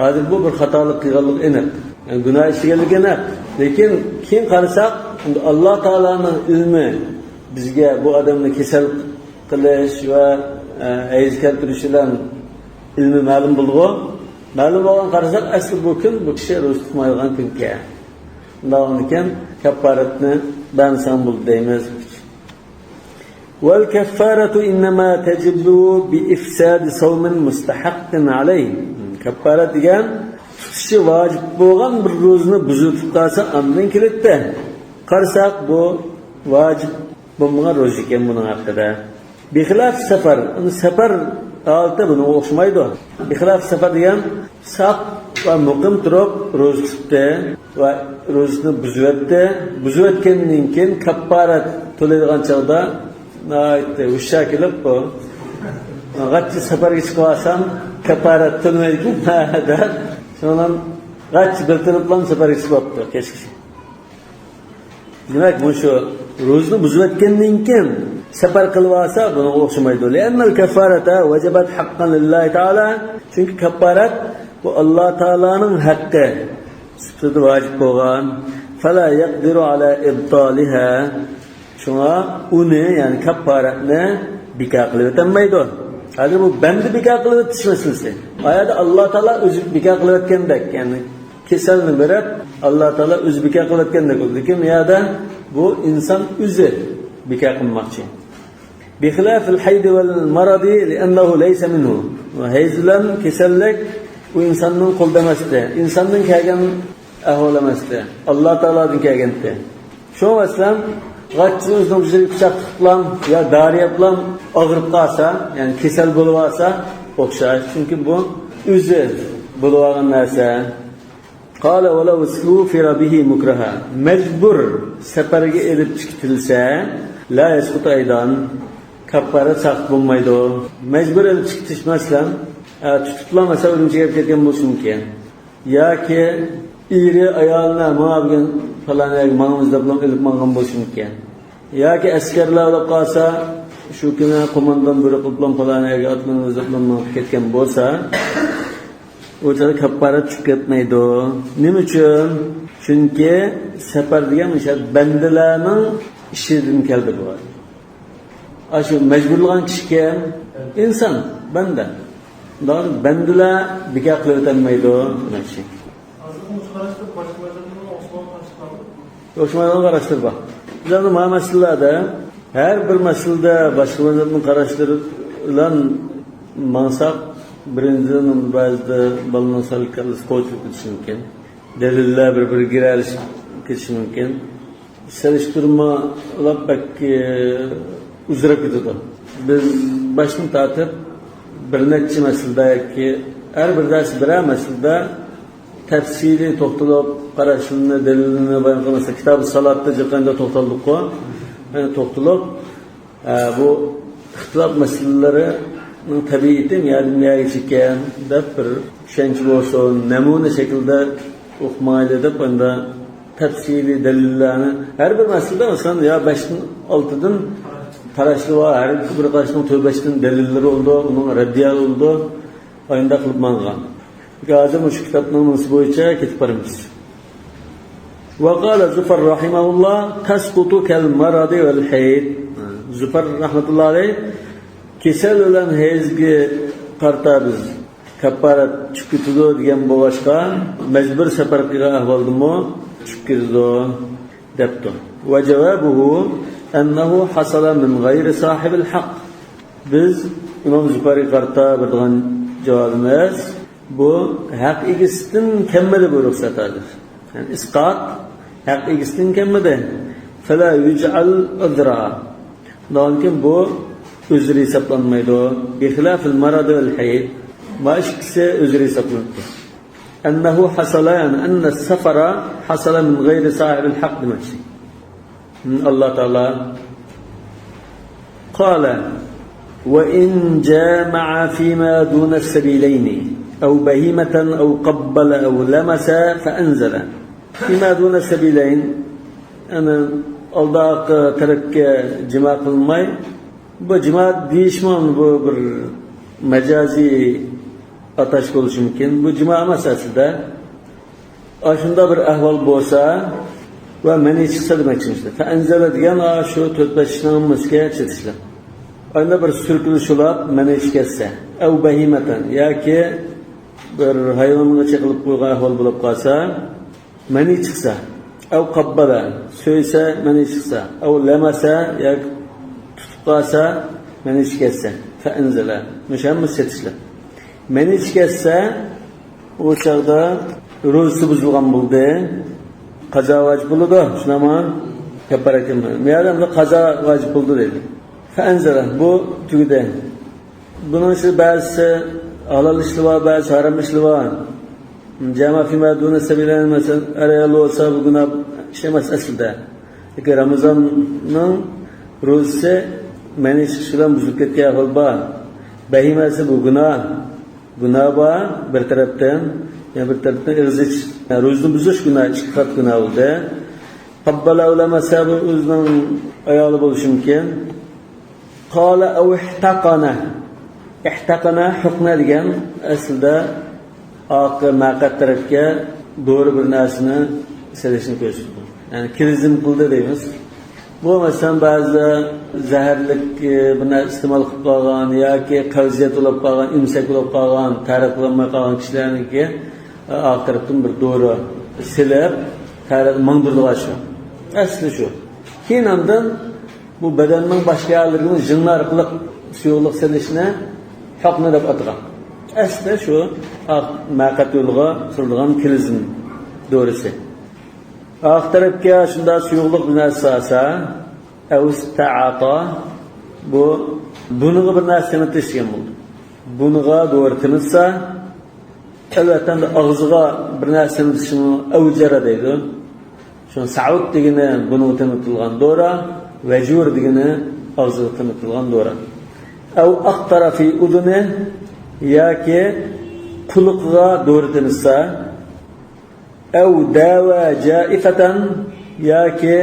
ھازىر بۇ بىر خاتالىق قىلغانلىقى ئېنىق. يەنى گۇناھ ئىشلىگەنلىكى ئېنىق. لېكىن كېيىن قارىساق، ئەمدى ئاللا تائالانىڭ ئىلمى بىزگە بۇ ئادەمنى كېسەل قىلىش ۋە، ئە، ھەيز كەلتۈرۈش بىلەن ئىلمى مەلۇم بولدىغۇ. مەلۇم بولغان قارىساق، ئەسلى بۇ كۈن بۇ كىشى روزا تۇتمايدىغان كۈنكەن. شۇنداقكەن كاپپارەتنى بەرمىسەڭ بولدى دەيمىز. والكفارة إنما تجب بإفساد صوم مستحق عليه. كاپپارەت دېگەن تۇتۇشى ۋاجىپ بولغان بىر روزىنى بۇزۇۋېتىپ قالسا، ئاندىن كېلىدۇ. قارىساق، بۇ ۋاجىپ بولمىغان روزا ئىكەن بۇنىڭ ھەققىدە. بخلاف سەپەر، سەپەر ھالىتى بۇنىڭغا ئوخشىمايدۇ. بخلاف سەپەر دېگەن ساق ۋە مۇقىم تۇرۇپ روزا تۇتتى ۋە روزىسىنى بۇزۇۋەتتى. بۇزۇۋەتكەندىن كېيىن كاپپارەت تۆلەيدىغان چاغدا ناھايىتى ھوشيار كېلىپ، بۇ غەتچە سەپەرگە چىقىۋالسام كاپپارەت تۆلىمەيدىكەن دەپ، شۇنىڭ غەتچە بىر تەرەپلەم سەپەرگە چىقىۋاپتۇ كەچكىچە. دېمەك، مۇشۇ روزىنى بۇزۇۋەتكەندىن كېيىن سەپەر قىلىۋالسا، بۇنىڭغا ئوخشىمايدۇ. لأن الكفارة وجبت حقا لله تعالى. چۈنكى كاپپارەت بۇ ئاللا تائالانىڭ ھەققى سۈپىتىدە ۋاجىپ بولغان. فلا يقدر على إبطالها. شۇڭا ئۇنى، يەنى كاپپارەتنى بىكار قىلىۋېتەلمەيدۇ. ھازىر بۇ بەندە بىكار قىلىۋېتىش مەسىلىسى. ئايەتتە ئاللا تائالا ئۆزى بىكار قىلىۋەتكەندەك، يەنى كېسەلنى بېرىپ، ئاللا تائالا ئۆزى بىكار قىلىۋەتكەندەك بولىدۇ. لېكىن بۇ يەردە بۇ ئىنسان ئۆزى بىكار قىلماقچى. بخلاف الحيض والمرض لأنه ليس منه. ھەيز بىلەن كېسەللىك ئۇ ئىنساننىڭ قولىدا ئەمەستى. ئىنساندىن كەلگەن ئەھۋال ئەمەستى. ئاللا تائالادىن كەلگەنتى. شۇڭا مەسىلەن، غەتچە ئۆزىنىڭ ئۆزىگە پىچاق تىقىپلام يا دارى يەپلام ئاغرىپ قالسا، يەنى كېسەل بولۇۋالسا ئوخشاش. چۈنكى بۇ ئۆزى بولۇۋالغان نەرسە. قال ولو سوفر به مكرها. مەجبۇر سەپەرگە ئېلىپ چىقىتىلسە، لا يسقط أيضا. كاپپارەت ساقىت بولمايدۇ. مەجبۇر ئېلىپ چىقىتىش، مەسىلەن، ئە، تۇتۇپلا، مەسىلەن، ئۈرۈمچىگە ئېلىپ كەتكەن بولۇشى مۇمكىن. ياكى ئېرى ئايالىنى، ماڭا بۈگۈن پالان يەرگە ماڭىمىز دەپلا ئېلىپ ماڭغان بولۇشى مۇمكىن. ياكى ئەسكەرلەر ئۇلاپ قالسا، شۇ كۈنى قوماندان بۇيرۇق قىلىپلا پالان يەرگە ئاتلىنىمىز دەپلا مېڭىپ كەتكەن بولسا، ئۇ چاغدا كاپپارەت چۈشۈپ كەتمەيدۇ. نېمە ئۈچۈن؟ چۈنكى سەپەر دېگەن مۇشۇ بەندىلەرنىڭ ئىشىدىن كەلدى بۇ. ئاشۇ مەجبۇرلىغان كىشى كىم؟ ئىنسان، بەندە. بەندىلەر بىكار قىلىۋېتەلمەيدۇ، دېمەكچى. ھازىرقى مۇشۇ قاراشتا باشقا مەزھەپلەرنىڭ ئوخشىمىغان قاراشلىرى بار. ئوخشىمايدىغان قاراشلىرى بار. بىز ئەمدى مانا مەسىلىلەردە، ھەر بىر مەسىلىدە باشقا مەزھەپنىڭ قاراشلىرى بىلەن ماڭساق، بىرىنچىدىن، بەزىدە بالىنىڭ سەل كاللىسى قوچۇلۇپ كېتىشى مۇمكىن. دەلىللەر بىر-بىرىگە گىرەلىشىپ كېتىشى مۇمكىن. سېلىشتۇرمىلاپ بەك، ئە، ئۇزىراپ كېتىدۇ. بىز باشتىن تارتىپ بىر نەچچە مەسىلىدە ياكى ھەر بىر دەرس بىرەر مەسىلىدە تەپسىلىي توختىلىپ، قاراشلىرىنى، دەلىلىنى بايان قىلمىسا، كىتابى سالاتتا جىققاندا توختالدۇققۇ. يەنى توختىلىپ، ئە، بۇ ئىختىلاپ مەسىلىلىرىنىڭ تەبىئىتى نەدىن نەگىچە ئىكەن دەپ بىر چۈشەنچە بولسۇن، نەمۇنە شەكلىدە ئوقۇپ ماڭايلى دەپ، ئەمدى تەپسىلىي دەلىللەرنى ھەر بىر مەسىلىدە، مەسىلەن، يا بەشتىن ئالتىدىن قاراشلىرى بار، ھەر بىر قاراشنىڭ تۆت بەشتىن دەلىللىرى بولىدۇ، ئۇنىڭ رەددىيەلىرى بولىدۇ، ئاينداق قىلىپ ماڭغان. ھازىر مۇشۇ كىتابنىڭ نېمىسى بويىچە كېتىپ بارىمىز. وقال زفر رحمه الله: تسقط كالمرض والحيض. زۇفەر رەھمەتۇللا ئەلەيھ، كېسەل بىلەن ھەيزگە قارىتا بىز كاپپارەت چۈشۈپ كېتىدۇ دېگەن بولغاچقا، مەجبۇر سەپەر قىلغان ئەھۋالدىمۇ چۈشۈپ كېتىدۇ دەپتۇ. وجوابه أنه حصل من غير صاحب الحق. بىز ئىمام زۇفەرگە قارىتا بېرىدىغان جاۋابىمىز، بۇ ھەق ئىگىسىدىن كەلمىدى بۇ رۇخسەت ھازىر. يەنى ئىسقات ھەق ئىگىسىدىن كەلمىدى. فلا يجعل عذرا. ئۇنداقتىن كېيىن بۇ ئۆزرى ھېسابلانمايدۇ. بخلاف المرض والحيض. ما ئىككىسى ئۆزرى ھېسابلىنىدۇ. أنه حصل، يەنى أن السفر حصل من غير صاحب الحق دېمەكچى. ئاللا تائالا قال: وإن جامع فيما دون السبيلين أو بهيمة أو قبل أو لمس فأنزل. فيما دون السبيلين، يەنى ئالدىقى تەرەپكە جىما قىلماي، بۇ جىما دېيىشمۇ بۇ بىر مەجازىي ئاتاش بولۇشى مۇمكىن. بۇ جىما ئەمەس ئەسلىدە. ئاشۇنداق بىر ئەھۋال بولسا ۋە مەنى چىقسا دېمەكچىمىز. فەئەنزەلە دېگەن ئاشۇ تۆت بەش ئىشنىڭ ھەممىسىگە چېتىشلىق. ئاندىن بىر سۈركىلىش ئۇلاپ مەنى چىقسا. ئەۋ بەھىمەتەن، ياكى بىر ھايۋانغا چېقىلىپ قويغان ئەھۋال بولۇپ قالسا، مەنى چىقسا، ئەۋ قاببەلە، سۆيسە مەنى چىقسا، ئەۋ لەمەسە، ياكى تۇتۇپ قالسا مەنى چىقسا، فەئەنزەلە. مۇشۇ ھەممىسى چېتىشلىق. مەنى چىقسا، ئۇ چاغدا روزىسى بۇزۇلغان بولدى. قازا ۋاجىپ بولىدۇ، شۇنداقمۇ؟ كەپپارەت كەلمىدى. مۇ يەردە قازا ۋاجىپ بولدى دەيدۇ. فەئەنزەلە، بۇ تۈگىدى. بۇنىڭ ئىچىدە بەزىسى ھالال ئىشلار بار، بەزىسى ھارام ئىشلار بار. جامع فيما دون سبيلين، مەسىلەن، ئەر-ئايال بولسا بۇ گۇناھ ئىش ئەمەس ئەسلىدە. لېكىن رامىزاننىڭ روزىسى مەنى چىقىش بىلەن بۇزۇلۇپ كەتكەن ئەھۋال بار. بەھىمەسى بۇ گۇناھ. گۇناھ بار بىر تەرەپتىن، يەنە بىر تەرەپتىن ئېغىز ئېچىش. روزىنى بۇزۇش گۇناھ، ئىككى قات گۇناھ بولدى. قبل ئەۋ لامەسسە، بۇ ئۆزىنىڭ ئايالى بولۇشى مۇمكىن. قال ئەۋ ئىھتەقەنە. ئىھتەقەنە، ھۇقنە دېگەن ئەسلىدە ئارقا مەقئەت تەرەپكە دورا بىر نەرسىنى سېلىشنى كۆرسىتىدۇ. يەنى كىلىزم قىلدى دەيمىز. بۇ مەسىلەن بەزىدە زەھەرلىك، ئى، بىر نەرسە ئىستېمال قىلىپ قالغان ياكى قەۋزىيەت بولۇپ قالغان، ئىمساك بولۇپ قالغان، تەرەت قىلالماي قالغان كىشىلەرنىڭكى، ئى، ئارقا تەرەپتىن بىر دورا سېلىپ، تەرەت ماڭدۇرىدىغان شۇ. ئەسلى شۇ. كېيىن ئاندىن بۇ بەدەننىڭ باشقا يەرلىرىگىمۇ جىنلار ئارقىلىق سۇيۇقلۇق سېلىشنى ھۇقنە دەپ ئاتىغان. ئەسلى شۇ ئاق مەقئەت يولىغا سېلىدىغان كىلىزم دورىسى. ئارقا تەرەپكە شۇنداق سۇيۇقلۇق بىر نەرسە سالسا، ئەۋ ئىستەئاتە، بۇ بۇنىغا بىر نەرسە تېمىتىش دېگەن بولدى. بۇنىغا دورا تېمىتسا، ئەلۋەتتە، ئەمدى ئاغزىغا بىر نەرسە تېمىتىشنى ئەۋجەرە دەيدۇ. شۇڭا سەئۇد دېگىنى بۇنىڭغا تېمىتىلغان دورا، ۋەجۇر دېگىنى ئاغزىغا تېمىتىلغان دورا. ئەۋ ئەقتەرە فى ئۇزۇنى، ياكى قۇلىقىغا دورا تېمىتسا، ئەۋ داۋا جائفەتەن، ياكى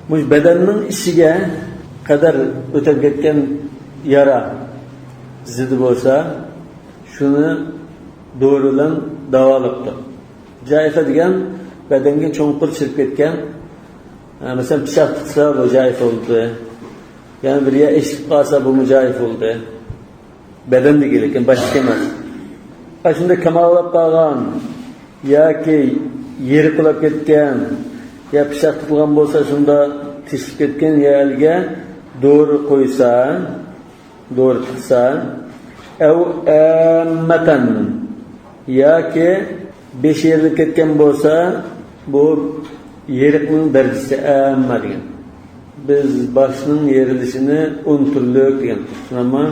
مۇشۇ بەدەننىڭ ئىچىگە قەدەر ئۆتۈپ كەتكەن يارا زىدى بولسا، شۇنى دورا بىلەن داۋالاپتۇ. جائىفە دېگەن بەدەنگە چوڭقۇر چىرىپ كەتكەن، ئە، مەسىلەن، پىچاق تىقسا، بۇ جائىفە بولدى. يەنە بىر يەر ئېچىلىپ قالسا، بۇمۇ جائىفە بولدى. بەدەن دېگەن، لېكىن باشتىكى ئەمەس. ئاشۇنداق كاماللاپ قالغان ياكى يېرىقلاپ كەتكەن يا پىچاق تىقىلغان بولسا، شۇنداق تېشىپ كەتكەن يەرگە دورا قويسا، دورا تىقسا، ئەۋ ئاممەتەن، ياكى بېشى يېرىلىپ كەتكەن بولسا، بۇ يېرىقنىڭ دەرىجىسى ئاممە دېگەن. بىز باشنىڭ يېرىلىشىنى ئون تۈرلۈك دېگەن. شۇنداقمۇ؟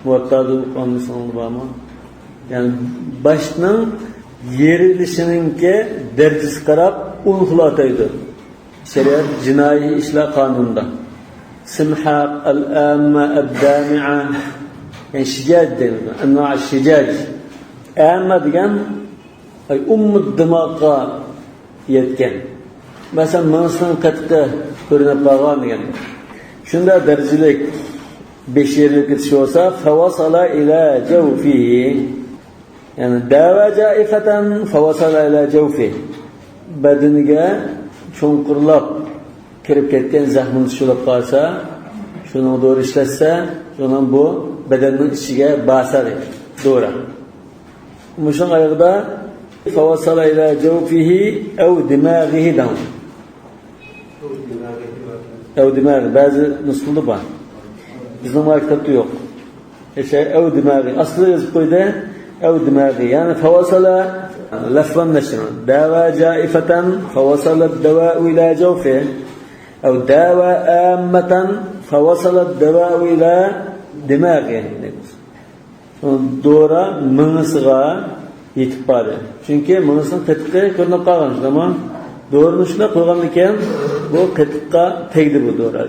مۇۋەتتادىن ئوقۇغان مىسالىڭلار بارمۇ؟ يەنى باشنىڭ يېرىلىشىنىڭكى دەرىجىسىگە قاراپ ئون خىل ئاتايدۇ. شەرىئەت جىنايى ئىشلار قانۇنىدا. سىمھاق، ئەل-ئاممە، ئەد-دامىئە، يەنى شىجاج دەيدۇ. ئەنۋا شىجاج. ئاممە دېگەن، ئاي، ئومۇمىي دىماغقا يەتكەن. مەسىلەن، مېڭىسىنىڭ قېتىقى كۆرۈنۈپ قالغان دېگەن. شۇنداق دەرىجىلىك بېشى يېرىلىپ كېتىش بولسا، فەۋەسەلە ئىلە جەۋفىھى. يەنى دەۋا جائىفەتەن فەۋەسەلە ئىلە جەۋفى. بەدىنىگە چوڭقۇرلاپ كىرىپ كەتكەن زەخمىنى چۈشۈرۈپ قالسا، شۇنىڭ دورا ئىشلەتسە، شۇنىڭ بۇ بەدەننىڭ ئىچىگە باسا دەيدۇ، دورا. مۇشۇنىڭ ئايىغىدا فەۋەسەلە ئىلە جەۋفىھى ئەۋ دىماغىھى دەڭ. ئەۋ دىماغى، بەزى نۇسخىلىرىدا بار. بىزنىڭ مانا كىتابتا يوق. ئەشە، ئەۋ دىماغى. ئاستىدا يېزىپ قويدى. ئەۋ دىماغى. يەنى فەۋەسەلە لەفزەن نەشر. دەۋا جائىفەتەن فەۋەسەلە دەۋا ئىلە جەۋفى. ئەۋ دەۋا ئاممەتەن فەۋەسەلە دەۋا ئىلە دىماغى. دورا مېڭىسىغا يېتىپ باردى. چۈنكى مېڭىسىنىڭ قېتىقى كۆرۈنۈپ قالغان، شۇنداقمۇ؟ دورىنى شۇنداق قويغاندىكىن، بۇ قېتىققا تەگدى بۇ دورا.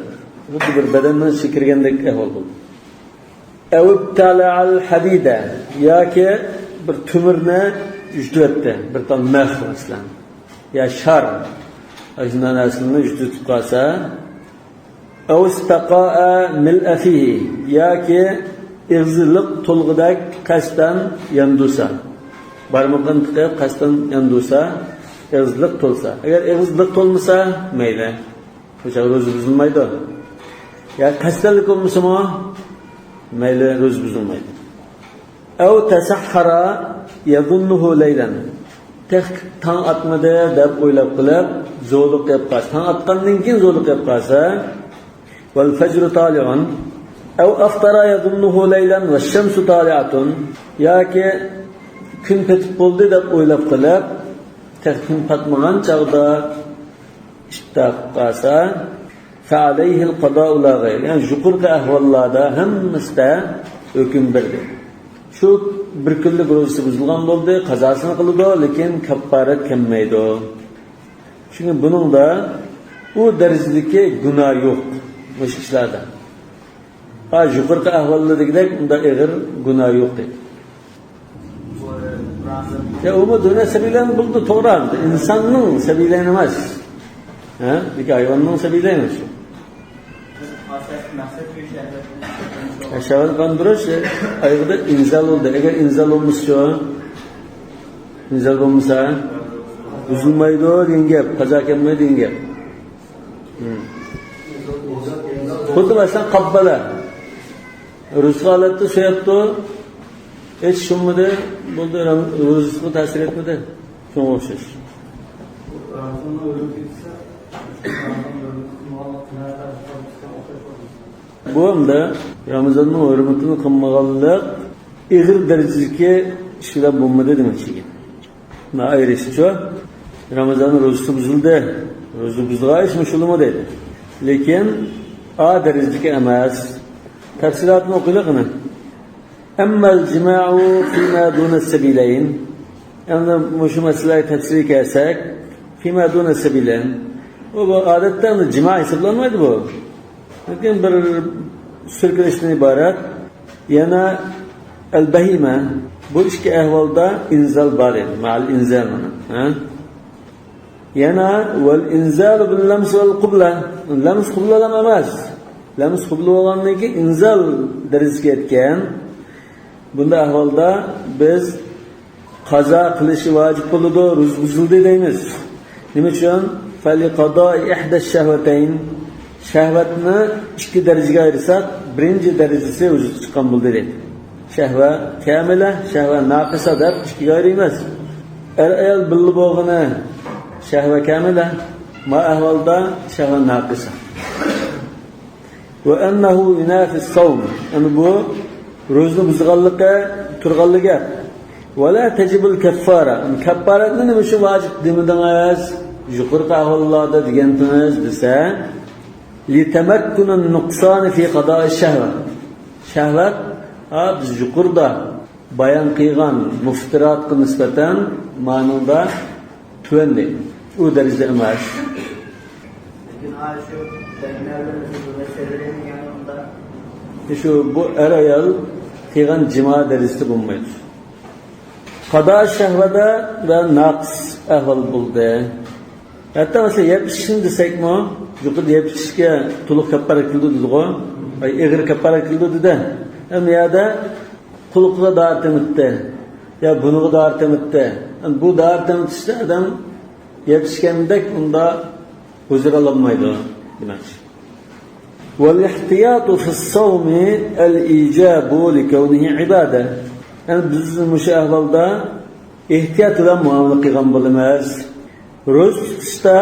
خۇددى بىر بەدەننىڭ ئىچىگە كىرگەندەك ئەھۋال بولدى. ئەۋ ئىبتەلەئەل ھەدىدە، ياكى بىر تۆمۈرنى يۇتۇۋەتتى، بىر تال مىخ مەسىلەن، يا شار، ئاشۇنداق نەرسىلەرنى يۇتۇۋېتىپ قالسا، ئەۋ ئىستەقاءە مىلئە فىھى، ياكى ئېغىزى لىق تولغۇدەك قەستەن ياندۇرسا. بارمىقىنى تىقىپ قەستەن ياندۇرسا، ئېغىزى لىق تولسا. ئەگەر ئېغىزى لىق تولمىسا، مەيلى. بۇ چاغ روزا بۇزۇلمايدۇ. يا قەستەنلىك بولمىسىمۇ، مەيلى، روزا بۇزۇلمايدۇ. ئەۋ تەسەھھەرە يەزۇننۇھۇ لەيلەن. تېخى تاڭ ئاتمىدى دەپ ئويلاپ قېلىپ، زورلۇق قىلىپ قالسا. تاڭ ئاتقاندىن كېيىن زورلۇق قىلىپ قالسا، ۋەل فەجرۇ تالىئۇن. ئەۋ ئەفتەرە يەزۇننۇھۇ لەيلەن ۋەششەمسۇ تالىئەتۇن. ياكى كۈن پېتىپ بولدى دەپ ئويلاپ قېلىپ، تېخى كۈن پاتمىغان چاغدا ئىپتار قىلىپ قالسا، فەئەلەيھىل قازائۇ لا غەير. يەنى يۇقىرىقى ئەھۋاللاردا ھەممىسىدە ھۆكۈم بىردەك. شۇ بىر كۈنلۈك روزىسى بۇزۇلغان بولدى، قازاسىنى قىلىدۇ، لېكىن كاپپارەت كەلمەيدۇ. چۈنكى بۇنىڭدا ئۇ دەرىجىدىكى گۇناھ يوق، مۇشۇ ئىشلاردا. ھا، يۇقىرىقى ئەھۋالدا دېگۈدەك ئۇنداق ئېغىر گۇناھ يوق دەيدۇ. يا، ئۇمۇ دۇنە سەبىلەن بولدى، توغرا. ئىنساننىڭ سەبىلەن ئەمەس. ھە؟ بىر ھايۋاننىڭ سەبىلەن ئەمەس. شەھۋەت قاندۇرۇش ئايىغىدا ئىنزال بولدى. ئەگەر ئىنزال بولمىسىچۇ؟ ئىنزال بولمىسا، بۇزۇلمايدۇ دېگەن گەپ، قازا كەلمەيدۇ دېگەن گەپ. ھىم. خۇددى مەسىلەن، قاببالە. رۇزقى ھالەتتە سۆيەپتۇ. ھېچ شۇممىدى. بولدى، رام-، رۇزقىغا تەسىر ئەتمىدى. شۇنىڭغا ئوخشاش. بۇ ھەمدە رامىزاننىڭ ھۆرمىتىنى قىلمىغانلىق ئېغىر دەرىجىدىكى ئىش بىلەن بولمىدى دېمەكچى. مانا ئايرىشچۇ؟ رامىزاننىڭ روزىسى بۇزۇلدى. روزا بۇزۇلغان ئىش مۇشۇلىمۇ دەيدۇ. لېكىن ئا دەرىجىدىكى ئەمەس. تەپسىلاتىنى ئوقۇيلى قېنى. أما الجماع فيما دون السبيلين. ئەمدى مۇشۇ مەسىلىگە تەپسىلىي كەلسەك، فيما دون السبيلين. بۇ، بۇ ئادەتتە ئەمدى جىما ھېسابلانمايدۇ بۇ. لېكىن بىر سۈركىلىشتىن ئىبارەت. يەنە البهيمة. بۇ ئىككى ئەھۋالدا ئىنزال بار ئىدى. مع الإنزال مانا. ھە؟ يەنە والإنزال باللمس والقبلة. لەمس قۇبلىلام ئەمەس. لەمس قۇبلە بولغاندىن كېيىن ئىنزال دەرىجىسىگە يەتكەن. بۇنداق ئەھۋالدا بىز قازا قىلىشى ۋاجىپ بولىدۇ، روزا بۇزۇلدى دەيمىز. نېمە ئۈچۈن؟ فلقضاء إحدى الشهوتين. شەھۋەتنى ئىككى دەرىجىگە ئايرىساق، بىرىنچى دەرىجىسى ۋۇجۇدقا چىققان بولدى دەيدۇ. شەھۋە كامىلە، شەھۋە ناقىسە دەپ ئىككىگە ئايرىيمىز. ئەر-ئايال بىللە بولغىنى شەھۋە كامىلە، ما ئەھۋالدا شەھۋە ناقىسە. وأنه ينافي الصوم. يەنى بۇ روزىنى بۇزغانلىقى تۇرغانلا گەپ. ولا تجب الكفارة. يەنى كاپپارەتنى نېمە ئۈچۈن ۋاجىپ دېمىدىڭىز؟ يۇقىرىقى ئەھۋاللاردا دېگەنتىڭىز دېسە، لتمكن النقصان في قضاء الشهوة. شەھۋەت، ھا، بىز يۇقىرىدا بايان قىلغان مۇفتىراتقا نىسبەتەن مانىڭدا تۆۋەن دەيدۇ. ئۇ دەرىجىدە ئەمەس. لېكىن ھا شۇ بەندىلەر بىلەن بىز بۇنى سېلىۋېلىنگەن ئۇنداق. شۇ بۇ ئەر-ئايال قىلغان جىما دەرىجىسى بولمايدۇ. قادا شەھۋەتە ۋە ناقىس ئەھۋال بولدى. ھەتتا مەسىلەن، يەپ ئىچىشنى دېسەكمۇ، يۇقىرىدا يەپ ئىچىشكە تولۇق كاپپارەت كېلىدۇ دېدىغۇ. ئاي، ئېغىر كاپپارەت كېلىدۇ دېدى. ئەمما يەردە قۇلىقىغا دارى تېمىتتى. يا بۇنىغا دارى تېمىتتى. بۇ دارى تېمىتىشتە ئادەم يەپ ئىچكەندەك ئۇندا ھۇزۇر ئالالمايدۇ دېمەكچى. والاحتياط في الصوم الإيجاب لكونه عبادة. يەنى بىز مۇشۇ ئەھۋالدا ئېھتىيات بىلەن مۇئامىلە قىلغان بولىمىز. روزا تۇتۇشتا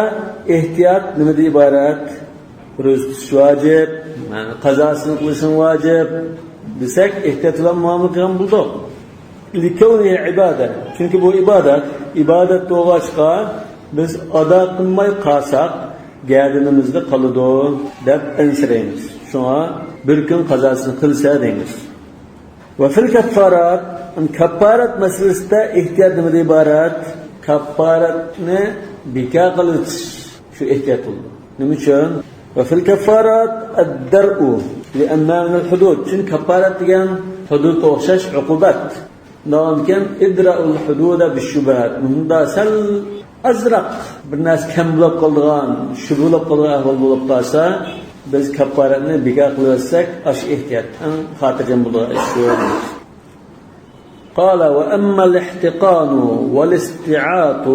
ئېھتىيات نېمىدىن ئىبارەت؟ روزا تۇتۇش ۋاجىپ، قازاسىنى قىلىشىڭ ۋاجىپ دېسەك، ئېھتىيات بىلەن مۇئامىلە قىلغان بولدۇق. لكونه عبادة. چۈنكى بۇ ئىبادەت. ئىبادەت بولغاچقا، بىز ئادا قىلماي قالساق، گەدىنىمىزدە قالىدۇ دەپ ئەنسىرەيمىز. شۇڭا بىر كۈن قازاسىنى قىلسا دەيمىز. وفي الكفارات، كاپپارەت مەسىلىسىدە ئېھتىيات نېمىدىن ئىبارەت؟ كاپپارەتنى بىكار قىلىۋېتىش، شۇ ئېھتىيات بولىدۇ. نېمە ئۈچۈن؟ وفي الكفارات الدرء لأنها من الحدود. چۈنكى كاپپارەت دېگەن ھۇدۇدقا ئوخشاش ئوقۇبەت. شۇنداقكەن، ادرأوا الحدود بالشبهات. مۇندا سەل ئازراق بىر نەرسە كەم بولۇپ قالىدىغان، شۈبھە بولۇپ قالىدىغان ئەھۋال بولۇپ قالسا، بىز كاپپارەتنى بىكار قىلىۋەتسەك، ئاشۇ ئېھتىيات ئەڭ خاتىرجەم بولىدىغان ئىش شۇ. قال وأما الاحتقان والاستعاط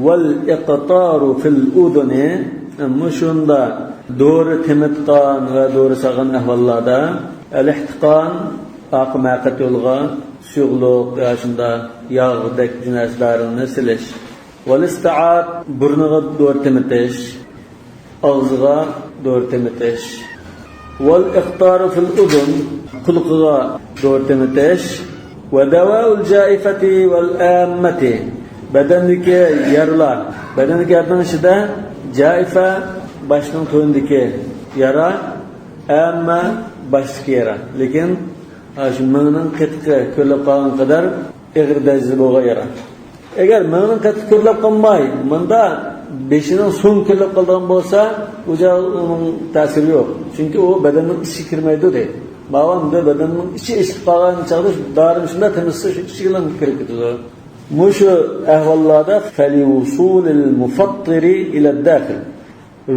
والاقطار في الأذن، مۇشۇندا دورا تېمىتقان ۋە دورا سالغان ئەھۋاللاردا، الاحتقان، ئارقا مەقئەت يولىغا سۇيۇقلۇق يا شۇنداق ياغدەك نەرسە دارىنى سېلىش. والاستعاط، بۇرنىغا دورا تېمىتىش، ئاغزىغا دورا تېمىتىش. والاقطار في الأذن، قۇلىقىغا دورا تېمىتىش. ودواء الجائفة والآمة، بەدەندىكى يارىلار. بەدەندىكى يارىنىڭ ئىچىدە جائىفە، باشنىڭ تۆۋىنىدىكى يارا، ئاممە، باشتىكى يارا. لېكىن ھە، شۇ مېڭىنىڭ قېتىقى كۆرۈلۈپ قالغان قەدەر ئېغىر دەرىجىدە بولغان يارا. ئەگەر مېڭىنىڭ قېتىقى كۆرۈلۈپ قالماي، مۇندا بېشىنىڭ سوڭى كۆرۈلۈپ قالىدىغان بولسا، ئۇ چاغدا ئۇنىڭ تەسىرى يوق. چۈنكى ئۇ بەدەننىڭ ئىچىگە كىرمەيدۇ دەيدۇ. ماۋۇ ئەمدى بەدەننىڭ ئىچى ئېچىلىپ قالغان چاغدا شۇ دارىم شۇنداق تېمىتسا، شۇ ئىچىگىلا كىرىپ كېتىدۇ. مۇشۇ ئەھۋاللاردا فەلىۋۇسۇلىل مۇفەتتىرى ئىلەدداخىل.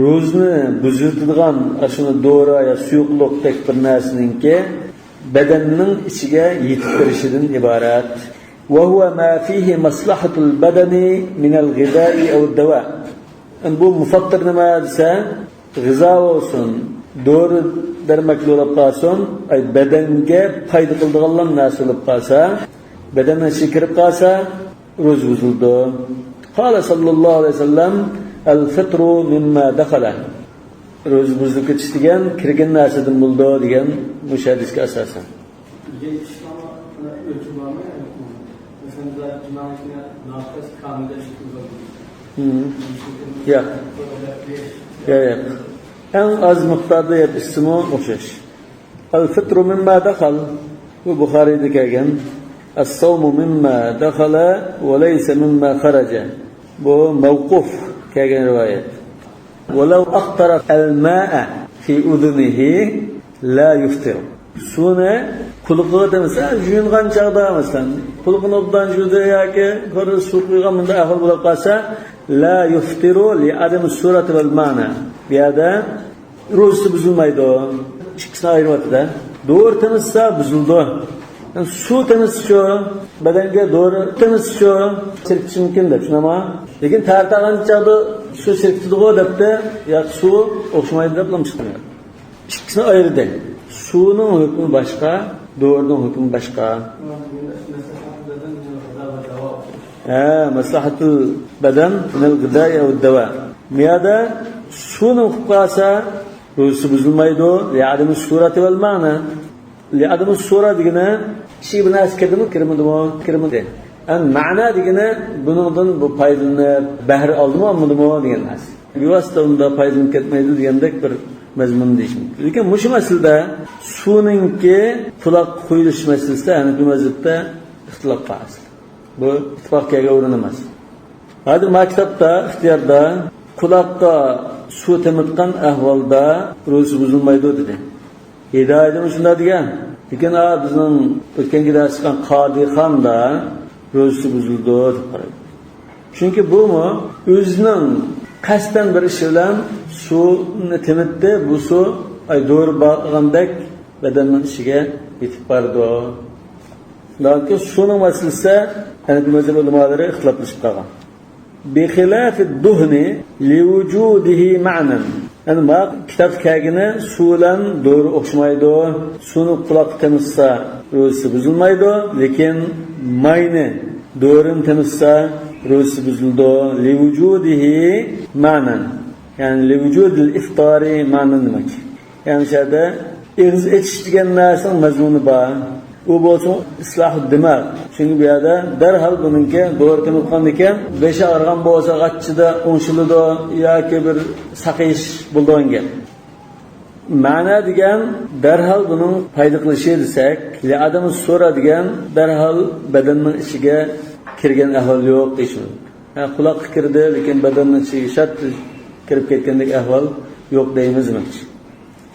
روزىنى بۇزۇۋېتىدىغان ئاشۇ دورا يا سۇيۇقلۇقتەك بىر نەرسىنىڭكى بەدەننىڭ ئىچىگە يېتىپ كىرىشىدىن ئىبارەت. وهو ما فيه مصلحة البدن من الغذاء أو الدواء. بۇ مۇفەتتىر نېمە دېسە، غىزا بولسۇن، دورا دەرمەك بولۇپ قالسۇن، ئاي، بەدەنگە پايدا قىلىدىغانلا نەرسە بولۇپ قالسا، بەدەننىڭ ئىچىگە كىرىپ قالسا، روزا بۇزۇلىدۇ. قال صلى الله عليه وسلم: الفطر مما دخل. روزا بۇزۇلۇپ كېتىش دېگەن كىرگەن نەرسىدىن بولىدۇ دېگەن مۇشۇ ھەدىسكە ئاساسەن. يەنە ئىشلارنىڭ ئۆلچىمى بارمۇ؟ مەسىلەن، بىزلەر جۇمانىڭ ئىچىدە ناۋاقەت كامىلدە ئىش قىلىدۇ. ھىم. ياق. ياق، ياق. ئەڭ ئاز مىقداردا يەپ ئىچسىمۇ ئوخشاش. الفطر مما دخل، بۇ بۇخارىيدا كەلگەن. الصوم مما دخل وليس مما خرج، بۇ مەۋقۇف كەلگەن رىۋايەت. ولو أقطر الماء في أذنه لا يفطر. سۇنى قۇلىقىغا تېمىتسە، يۇيۇنغان چاغدا مەسىلەن، قۇلىقىنى ئوبدان يۇدى ياكى بىر سۇ قۇيغان، مۇنداق ئەھۋال بولۇپ قالسا، لا يفطر لعدم الصورة والمعنى. بۇ يەردە روزىسى بۇزۇلمايدۇ. ئىككىسىنى ئايرىۋاتىدۇ. دورا تېمىتسا بۇزۇلىدۇ. سۇ تېمىتسىچۇ، بەدەنگە دورا تېمىتسىچۇ، سىركىتىشى مۇمكىن دەپ، شۇنداقمۇ؟ لېكىن تەرەت ئالغان چاغدا سۇ سىركىتىدىغۇ دەپتۇ، ياق، سۇ ئوخشىمايدۇ دەپلا چىقمايدۇ. ئىككىسىنى ئايرىدى. سۇنىڭ ھۆكمى باشقا، دورىنىڭ ھۆكمى باشقا. ھە، مەسلەھەتۇل بەدەن مىنەل غىزائى ئەۋ دەۋا. مۇ يەردە سۇنى ئۇقۇپ قالسا، روزىسى بۇزۇلمايدۇ. لىئادىمى سۇرەتى ۋەل مەنە. لىئادىمى سۇرە دېگىنى، ئىچىگە بىر نەرسە كىردىمۇ، كىرمىدىمۇ؟ كىرمىدى. ئەمما مەنە دېگىنى، بۇنىڭدىن بۇ پايدىلىنىپ، بەھرە ئالدىمۇ، ئالمىدىمۇ دېگەن نەرسە. بىۋاسىتە ئۇندا پايدىلىنىپ كەتمەيدۇ دېگەندەك بىر مەزمۇن دېيىش مۇمكىن. لېكىن مۇشۇ مەسىلىدە سۇنىڭكى قۇلاققا قۇيۇلۇش مەسىلىسىدە ھەنىپىي مەزھەپتە ئىختىلاپ بار ئەسلى. بۇ ئىتتىپاق كەلگەن ئورۇن ئەمەس. ھازىر ما كىتابتا، ئىختىياردا قۇلاققا سۇ تېمىتقان ئەھۋالدا روزىسى بۇزۇلمايدۇ دېدى. ھىدايىدىمۇ شۇنداق دېگەن. لېكىن، ئا، بىزنىڭ ئۆتكەنكى دەرس چىققان قادىخاندا روزىسى بۇزۇلىدۇ دەپ قارايدۇ. چۈنكى بۇمۇ ئۆزىنىڭ قەستەن بىر ئىشى بىلەن سۇنى تېمىتتى، بۇ سۇ، ئاي، دورا باغلىغاندەك بەدەننىڭ ئىچىگە يېتىپ بارىدۇ. لېكىن سۇنىڭ مەسىلىسى ھەنەپىي مەزھەپ ئۆلىمالىرى ئىختىلاپلىشىپ قالغان. بخلاف الدهن لوجوده معنى. يەنى ما كىتابتا كەلگىنى سۇ بىلەن دورا ئوخشىمايدۇ. سۇنى قۇلاققا تېمىتسا روزىسى بۇزۇلمايدۇ، لېكىن ماينى، دورىنى تېمىتسا روزىسى بۇزۇلىدۇ. لوجوده معنى. يەنى لوجودىل ئىفطارى معنى دېمەك. يەنى مۇشۇ يەردە ئېغىز ئېچىش دېگەن نەرسىنىڭ مەزمۇنى بار. ئۇ بولسا ئىسلاھۇ دىماغ. چۈنكى بۇ يەردە دەرھال بۇنىڭكى دورا تېمىتقاندىكىن بېشى ئاغرىغان بولسا غاچچىدا ئوڭشىلىدۇ ياكى بىر ساقىيىش بولىدىغان گەپ. مەنە دېگەن دەرھال بۇنىڭ پايدا قىلىشى دېسەك، لىئادىمى سۇرە دېگەن دەرھال بەدەننىڭ ئىچىگە كىرگەن ئەھۋال يوق دېيىش مۇمكىن. ھە، قۇلاققا كىردى، لېكىن بەدەننىڭ ئىچىگە شەرت كىرىپ كەتكەندەك ئەھۋال يوق دەيمىز دېمەكچى.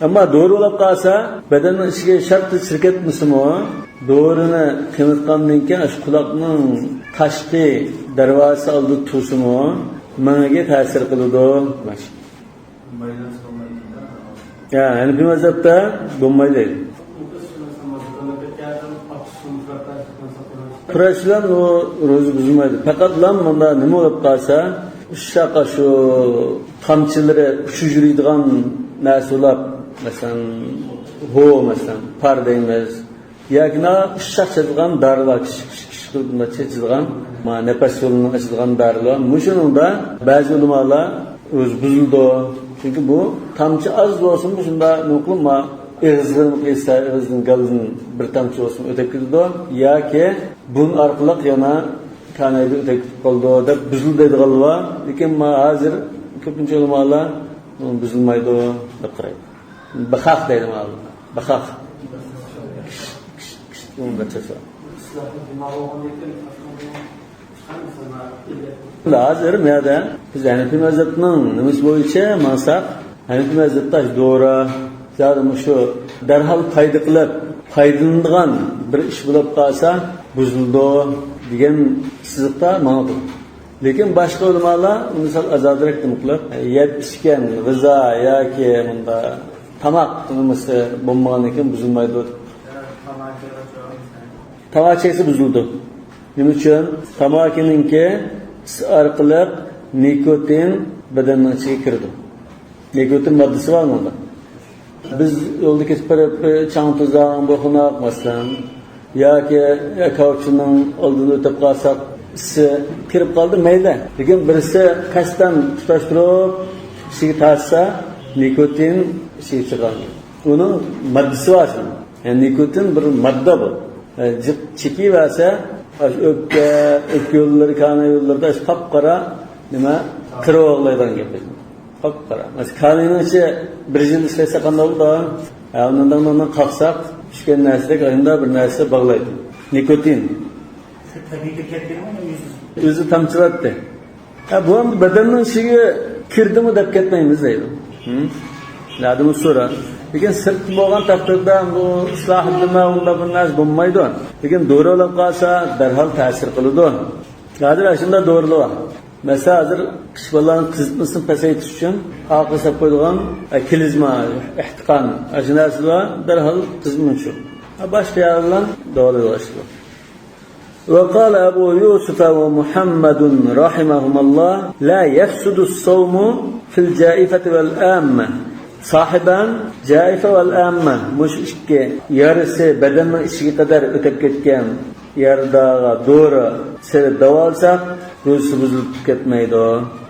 ئەمما دورا بولۇپ قالسا، بەدەننىڭ ئىچىگە شەرت كىرىپ كەتمىسىمۇ، دورىنى تېمىتقاندىن كېيىن ئاشۇ قۇلاقنىڭ تاشقى دەرۋازىسى ئالدىدا تۇرسىمۇ، مېڭىگە تەسىر قىلىدۇ. يا، ھەنىپىي مەزھەپتە بولمايدۇ. قۇرەش بىلەن ئۇ روزا بۇزۇلمايدۇ. پەقەتلا مۇندا نېمە بولۇپ قالسا، ئۇششاق شۇ تامچىلىرى ئۇچۇپ يۈرىدىغان نەرسە بولۇپ، مەسىلەن، ھو، مەسىلەن، پار دەيمىز. ياكى ئۇششاق چېچىلغان دارىلار، كىچىك، كىچىك، كىچىك قىلىپ چېچىلغان، ما، نەپەس يولىنى ئاچىدىغان دارىلار. مۇشۇنىڭدا بەزى ئۆلىمالار روزا بۇزۇلىدۇ. چۈنكى بۇ تامچە ئاز بولسىمۇ شۇنداق نېمە قىلىپ، ما، ئېغىزغا قىلسا، ئېغىزدىن، گالدىن بىر تامچە بولسىمۇ ئۆتۈپ كېتىدۇ. ياكى بۇرۇن ئارقىلىق يەنە كانايدىن ئۆتۈپ كېتىپ قالىدۇ دەپ بۇزۇلدى دەيدىغانلار بار. لېكىن ما ھازىر كۆپىنچە ئۆلىمالار بۇزۇلمايدۇ دەپ قارايدۇ. بىخاق دەيدۇ ماۋۇ. بىخاق. ھازىر مەدە بىز ھەنىفىي مەزھەپنىڭ نېمىسى بويىچە ماڭساق، ھەنىفىي مەزھەپتە دورا، زادى مۇشۇ دەرھال پايدا قىلىپ پايدىلىنىدىغان بىر ئىش بولۇپ قالسا بۇزۇلىدۇ دېگەن سىزىقتا ماڭىدۇ. لېكىن باشقا ئۆلىمالار ئۇنى سەل ئازادىراق نېمە قىلىپ، يەپ ئىچكەن غىزا ياكى مۇندا تاماق نېمىسى بولمىغاندىن كېيىن بۇزۇلمايدۇ. تاماكا چەكسە بۇزۇلىدۇ. نېمە ئۈچۈن؟ تاماكىنىڭكى ئىسى ئارقىلىق نىكوتىن بەدەننىڭ ئىچىگە كىرىدۇ. نىكوتىن ماددىسى بار ئۇنىڭدا. بىز يولدا كېتىپ بېرىپ، چاڭ توزاڭ، بوخۇناق، مەسىلەن، ياكى كاۋچىنىڭ ئالدىدىن ئۆتۈپ قالساق، ئىسى كىرىپ قالدى، مەيلى. لېكىن بىرسى قەستەن تۇتاشتۇرۇپ ئىچىگە تارتسا، نىكوتىن ئىچىگە چىققان. ئۇنىڭ ماددىسى بار شۇنىڭ. يەنى نىكوتىن بىر ماددا بۇ. يەنى جىق چېكىۋەرسە، ئاشۇ ئۆپكە، ئۆپكە يوللىرى، كاناي يوللىرىدا ئاشۇ قاپقارا نېمە، قىرىۋالايدىغان گەپ. قاپقارا. مەسىلەن، كاناينىڭ ئىچى بىر يىل ئىشلەتسە قانداق بولىدۇ؟ ھە، ئۇنىڭدىن، ئۇنىڭدىن قاقساق، چۈشكەن نەرسىدەك، ئاشۇنداق بىر نەرسە باغلايدۇ. نىكوتىن. تەبىئىي كىرىپ كەتكەنمۇ يا ئۆزى؟ ئۆزى تامچىلاتتى. ھە، بۇ ھەم بەدەننىڭ ئىچىگە كىردىمۇ دەپ كەتمەيمىز دەيدۇ. ھە؟ نەدىمۇ سورا. لېكىن سىرتتا بولغان تەقدىردە بۇ ئىسلاھاتنىما ئۇنداق بىر نەرسە بولمايدۇ. لېكىن دورا بولۇپ قالسا دەرھال تەسىر قىلىدۇ. ھازىر ئاشۇنداق دورىلار بار. مەسىلەن، ھازىر قىش بالىلارنىڭ قىزىتمىسىنى پەسەيتىش ئۈچۈن ئارقىغا سېلىپ قويىدىغان، ئە، كلىزما، ئېھتىقان، ئاشۇ نەرسىلەر دەرھال قىزىتمىنى چۈشۈرىدۇ. ھە، باشقا يەر بىلەن داۋالايدۇ باشقىلار. وقال أبو يوسف ومحمد رحمهما الله: لا يفسد الصوم في الجائفة والآمة. ساھىبان، جائفە ۋەل ئاممە، مۇشۇ ئىككى يارىسى بەدەننىڭ ئىچىگە قەدەر ئۆتۈپ كەتكەن يارىدارغا دورا سېلىپ داۋالىساق، روزىسى بۇزۇلۇپ كەتمەيدۇ،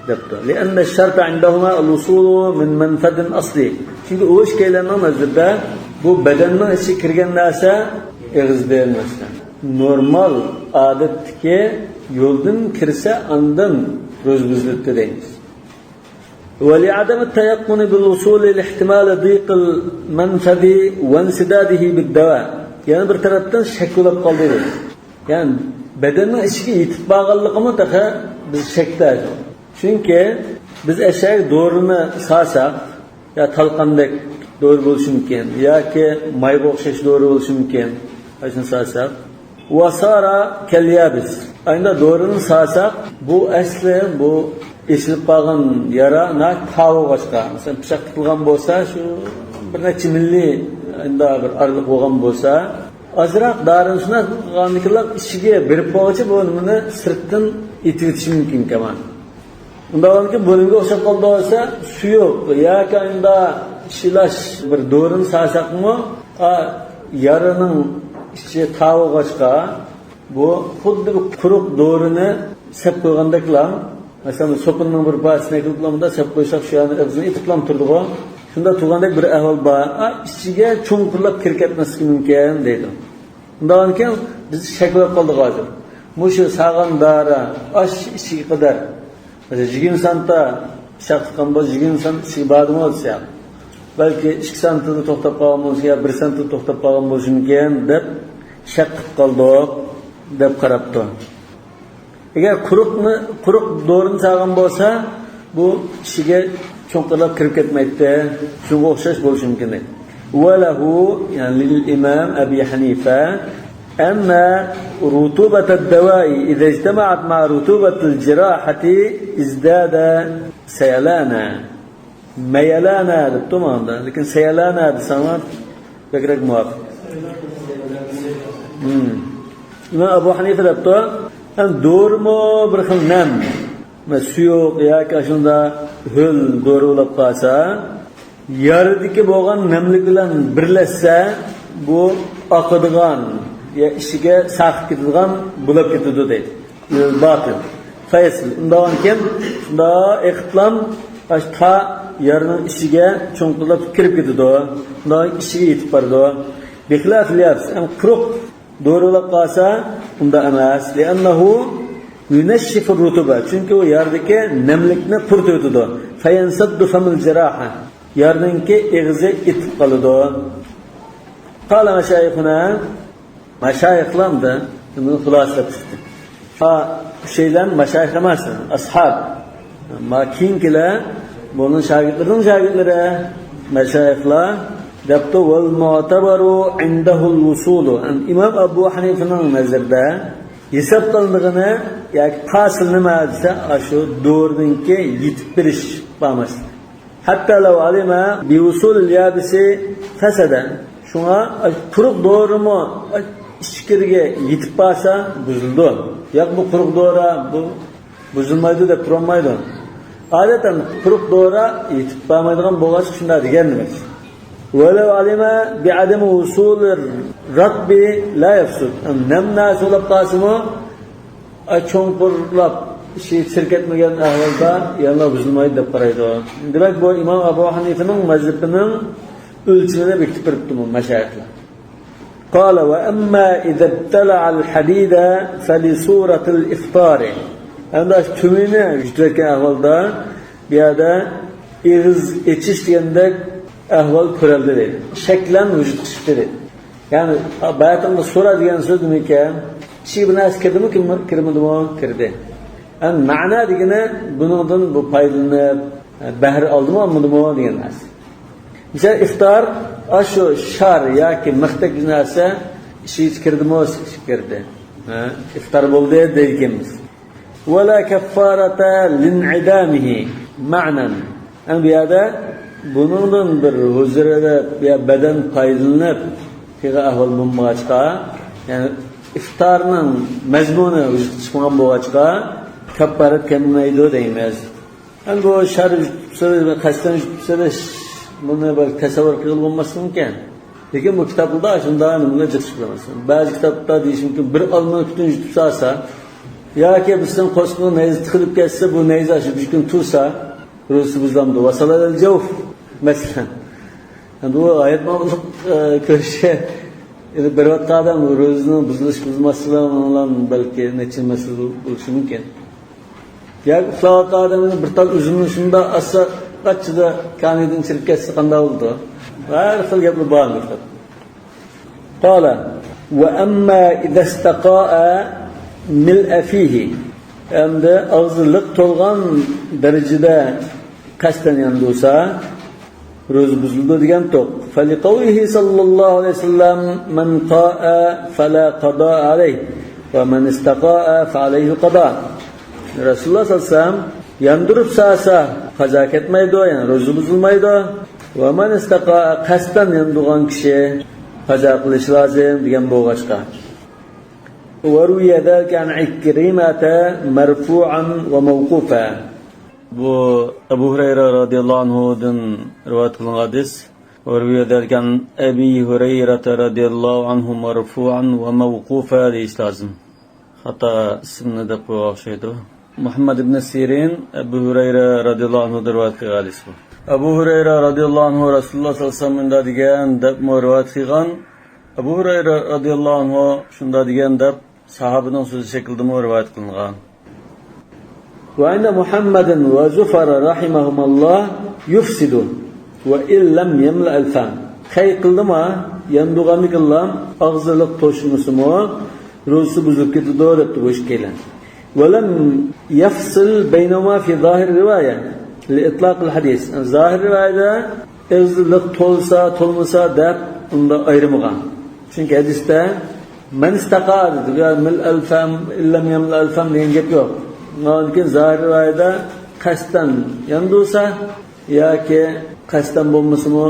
دەپتۇ. لأن الشرط عندهما الوصول من منفذ أصلي. چۈنكى ئۇ ئىككىيلەننىڭ نەزىرىدە بۇ بەدەننىڭ ئىچىگە كىرگەن نەرسە ئېغىزدىن، مەسىلەن، نورمال، ئادەتتىكى يولدىن كىرسە، ئاندىن روزا بۇزۇلىدۇ دەيمىز. ولعدم التيقن بالوصول لاحتمال ضيق المنفذ وانسداده بالدواء. يەنە بىر تەرەپتىن شەك بولۇپ قالدى دېدى. يەنى بەدەننىڭ ئىچىگە يېتىپ بارغانلىقىمۇ تېخى بىز شەكتە. چۈنكى بىز ئەشەگە دورىنى سالساق، يا تالقاندەك دورا بولۇشى مۇمكىن، ياكى مايغا ئوخشاش دورا بولۇشى مۇمكىن. ئاشۇنى سالساق، وصار كاليابس. ئەمدى دورىنى سالساق، بۇ ئەسلى بۇ ئېچىلىپ قالغان يارا ناھايىتى تاۋۇغاچقا، مەسىلەن، پىچاق تىقىلغان بولسا، شۇ بىر نەچچە مىللى ئەمدى بىر ئارىلىق بولغان بولسا، ئازراق دارىنى شۇنداق قىلغاندىكىنلا ئىچىگە بېرىپ قالغۇچە بۇ نېمىنى سىرتتىن ئېتىۋېتىشى مۇمكىن كامان. ئۇنداق بولغاندىكىن بۇ نېمىگە ئوخشاپ قالىدۇ دېسە، سۇيۇق ياكى ئاينىدا ئىشلەش بىر دورىنى سالساقمۇ، ئا، يارىنىڭ ئىچى تاۋۇغاچقا، بۇ خۇددى بىر قۇرۇق دورىنى سەپ قويغاندەكلا، مەسىلەن، سوپۇننىڭ بىر پارچىسىنى ئېلىپلا مۇنداق سەپ قويساق، شۇ يەرنى ئېغىزىنى ئېتىپلا تۇرىدىغۇ. شۇنداق تۇرغاندەك بىر ئەھۋال بار. ئا، ئىچىگە چوڭقۇرلاپ كىرىپ كەتمەسلىكى مۇمكىن، دەيدۇ. ئۇنداقكەن بىز شەك بولۇپ قالدۇق ھازىر. مۇشۇ سالغان دارا ئاش ئىچىگە قەدەر، مەسىلەن، يىگىرمە سانتا پىچاق تىققان بولسا، يىگىرمە سانتا ئىچىگە باردىمۇ دېسە، بەلكى ئىككى سانتىدا توختاپ قالغان بولسا يا بىر سانتىدا توختاپ قالغان بولۇشى مۇمكىن دەپ شەك قىلىپ قالدۇق دەپ قاراپتۇ. ئەگەر قۇرۇقنى، قۇرۇق دورىنى سالغان بولسا، بۇ ئىچىگە چوڭقۇرلاپ كىرىپ كەتمەيتتى. شۇنىڭغا ئوخشاش بولۇشى مۇمكىن. وله، يەنى للإمام أبي حنيفة، أن رطوبة الدواء إذا اجتمعت مع رطوبة الجراحة ازداد سيلانا. مەيەلەنە دەپتۇ ماڭدا. لېكىن سەيەلەنە دېسەڭلار بەكرەك مۇۋاپىق. ھىم. ئىمام ئەبۇ ھەنىفە دەپتۇ، يەنى دورىمۇ بىر خىل نەم، مە-، سۇيۇق ياكى ئاشۇنداق ھۆل دورا بولۇپ قالسا، يارىدىكى بولغان نەملىك بىلەن بىرلەشسە، بۇ ئاقىدىغان يا ئىچىگە ساقىپ كېتىدىغان بولۇپ كېتىدۇ دەيدۇ. باطىل. فيصل. ئۇنداقكەن، شۇنداق ئېقىپلام، ئاشۇ تا يارنىڭ ئىچىگە چوڭقۇرلاپ كىرىپ كېتىدۇ. شۇنداق ئىچىگە يېتىپ بارىدۇ. بخلاف اليابس، يەنى قۇرۇق دورىلاپ قالسا، ئۇنداق ئەمەس. لأنه ينشف الرطوبة. چۈنكى ئۇ ياردىكى نەملىكنى قۇرۇتۇۋېتىدۇ. فينسد فم الجراحة. يارنىڭكى ئېغىزى ئېتىپ قالىدۇ. قال مشايخنا، مەشايىخلار ئەمدى بۇنى خۇلاسىلەپ چىقتى. ھا، ئۈچەيلەن مەشايىخ ئەمەس، ئەسھاب. ما كېيىنكىلەر، بۇنىڭ شاگىرتلىرىنىڭ شاگىرتلىرى مەشايىخلار دەپتۇ، والمعتبر عندهُ الوصول. ئىمام ئەبۇ ھەنىفىنىڭ نەزىرىدە ھېسابلىنىدىغىنى ياكى پاسىل نېمە دېسە، ئاشۇ دورىنىڭكى يېتىپ بېرىش بارماسلىق. حتى لو علم بوصول اليابس فسد. شۇڭا قۇرۇق دورىمۇ ئىچكىرىگە يېتىپ بارسا بۇزۇلىدۇ. ياق، بۇ قۇرۇق دورا، بۇ بۇزۇلمايدۇ دەپ تۇرالمايدۇ. ئادەتەن قۇرۇق دورا يېتىپ بارمايدىغان بولغاچقا شۇنداق دېگەن دېمەك. ولو علم بعدم وصول الرطب لا يفسد. نەم نەرسە بولۇپ قالسىمۇ، ئاي، چوڭقۇرلاپ ئىچى چىركەتمىگەن ئەھۋالدا يەنىلا بۇزۇلمايدۇ دەپ قارايدۇ. دېمەك، بۇ ئىمام ئەبۇ ھەنىفىنىڭ مەزھىپىنىڭ ئۆلچىمىنى بېكىتىپ بېرىپتۇ بۇ مەشايىخلار. قال وأما إذا ابتلع الحديد فلصورة الإفطار. ئەمدى تۈۋىنى يۇتۇۋەتكەن ئەھۋالدا بۇ يەردە ئېغىز ئېچىش دېگەندەك ئەھۋال كۆرۈلدى دەيدۇ. شەكلەن ۋۇجۇدقا چىقتى دەيدۇ. يەنى، باياتىنقى سورا دېگەن سۆز نېمىكەن؟ ئىچىگە بىر نەرسە كىردىمۇ، كىرمىدىمۇ؟ كىردى. يەنى مەنا دېگىنى بۇنىڭدىن بۇ پايدىلىنىپ، بەھرە ئالدىمۇ، ئالمىدىمۇ دېگەن نەرسە. مىسال، ئىفتار، ئاشۇ شار ياكى مىختەك بىر نەرسە ئىچىگە كىردىمۇ؟ كىردى. ھە، ئىفتار بولدى دەيدىكەنمىز. ولا كفارة لانعدامه معنى. ئەمدى بۇ يەردە بۇنىڭدىن بىر ھۇزۇر ئېلىپ يا بەدەن پايدىلىنىپ قىلغان ئەھۋال بولمىغاچقا، يەنى ئىفتارنىڭ مەزمۇنى ۋۇجۇدقا چىقمىغان بولغاچقا، كاپپارەت كەلمەيدۇ دەيمىز. ئەمدى بۇ شار يۇتۇپ سېلىش ۋە قەستەن يۇتۇپ سېلىش، بۇنى بىر تەسەۋۋۇر قىلغىلى بولماسلىقى مۇمكىن. لېكىن بۇ كىتابلاردا شۇنداق نېمىلەر جىق چىقىدۇ. بەزى كىتابتا دېيىشى مۇمكىن، بىر ئالمىنى پۈتۈن يۇتۇپ سالسا ياكى بىرسىنىڭ قورسىقىنىڭ نەيزىسى تىقىلىپ كەتسە، بۇ نەيزە شۇ بىر كۈن تۇرسا، روزىسى بۇزۇلامدۇ؟ وصل إلى الجوف، مەسىلەن. بۇ ھايات ماڭغۇلۇق، ئە، كۆرۈشكە، يەنى بېرىۋاتقان ئادەم روزىنىڭ بۇزۇلۇش بۇزۇلماسلىقى بىلەن بەلكى نەچچە مەسىلە بولۇشى مۇمكىن. ياكى ئۇخلاۋاتقان ئادەمنىڭ بىر تال ئۈزۈمنى شۇنداق ئاسسا، قاچچىدا كانىدىن چىرىپ كەتسە قانداق بولىدۇ؟ ھەر خىل گەپلەر بار بۇ يەردە. قال وأما إذا استقاء ملء فيه. ئەمدى ئاغزى لىق تولغان دەرىجىدە قەستەن ياندۇرسا، روزا بۇزۇلىدۇ دېگەنتۇق. فلقوله صلى الله عليه وسلم: من قاء فلا قضاء عليه، ومن استقاء فعليه القضاء. رەسۇلۇللاھ سەللەللاھۇ ئەلەيھى ۋەسەللەم ياندۇرۇپ سالسا قازا كەتمەيدۇ، يەنى روزا بۇزۇلمايدۇ. ومن استقاء، قەستەن ياندۇرغان كىشى قازا قىلىشى لازىم دېگەن بولغاچقا. وروي ذلك عن عكرمة مرفوعا وموقوفا. بۇ ئەبۇ ھۇرەيرە رەزىياللاھۇ ئەنھۇدىن رىۋايەت قىلىنغان ھەدىس. وروي ذلك عن أبي هريرة رضي الله عنه مرفوعا وموقوفا دېيىش لازىم. خاتا ئىسىمنى دەپ قويغان ئوخشايدۇ. مۇھەممەد ئىبنى سىرىن ئەبۇ ھۇرەيرە رەزىياللاھۇ ئەنھۇدىن رىۋايەت قىلغان ھەدىس بۇ. ئەبۇ ھۇرەيرە رەزىياللاھۇ ئەنھۇ رەسۇلۇللاھ سەللەللاھۇ ئەلەيھى ۋەسەللەم مۇنداق دېگەن دەپمۇ رىۋايەت قىلغان. ئەبۇ ھۇرەيرە رەزىياللاھۇ ئەنھۇ شۇنداق دېگەن دەپ ساھابىنىڭ سۆزى شەكلىدىمۇ رىۋايەت قىلىنغان. وعند محمد وزفر رحمهما الله يفسد وإن لم يملأ الفم. قەي قىلدىمۇ، ياندۇرغاندىكىنلا ئاغزى لىق توشمىسىمۇ، روزىسى بۇزۇلۇپ كېتىدۇ دەپتۇ بۇ ئىككىيلەن. ولم يفصل بينهما في ظاهر الرواية لإطلاق الحديث. زاھىر رىۋايەتتە ئېغىزى لىق تولسا، تولمىسا دەپ ئۇنداق ئايرىمىغان. چۈنكى ھەدىستە من استقاء دېدى، يا ملء الفم، إن لم يملأ الفم دېگەن گەپ يوق. ئاندىن كېيىن زاھىر رىۋايەتتە قەستەن ياندۇرسا ياكى قەستەن بولمىسىمۇ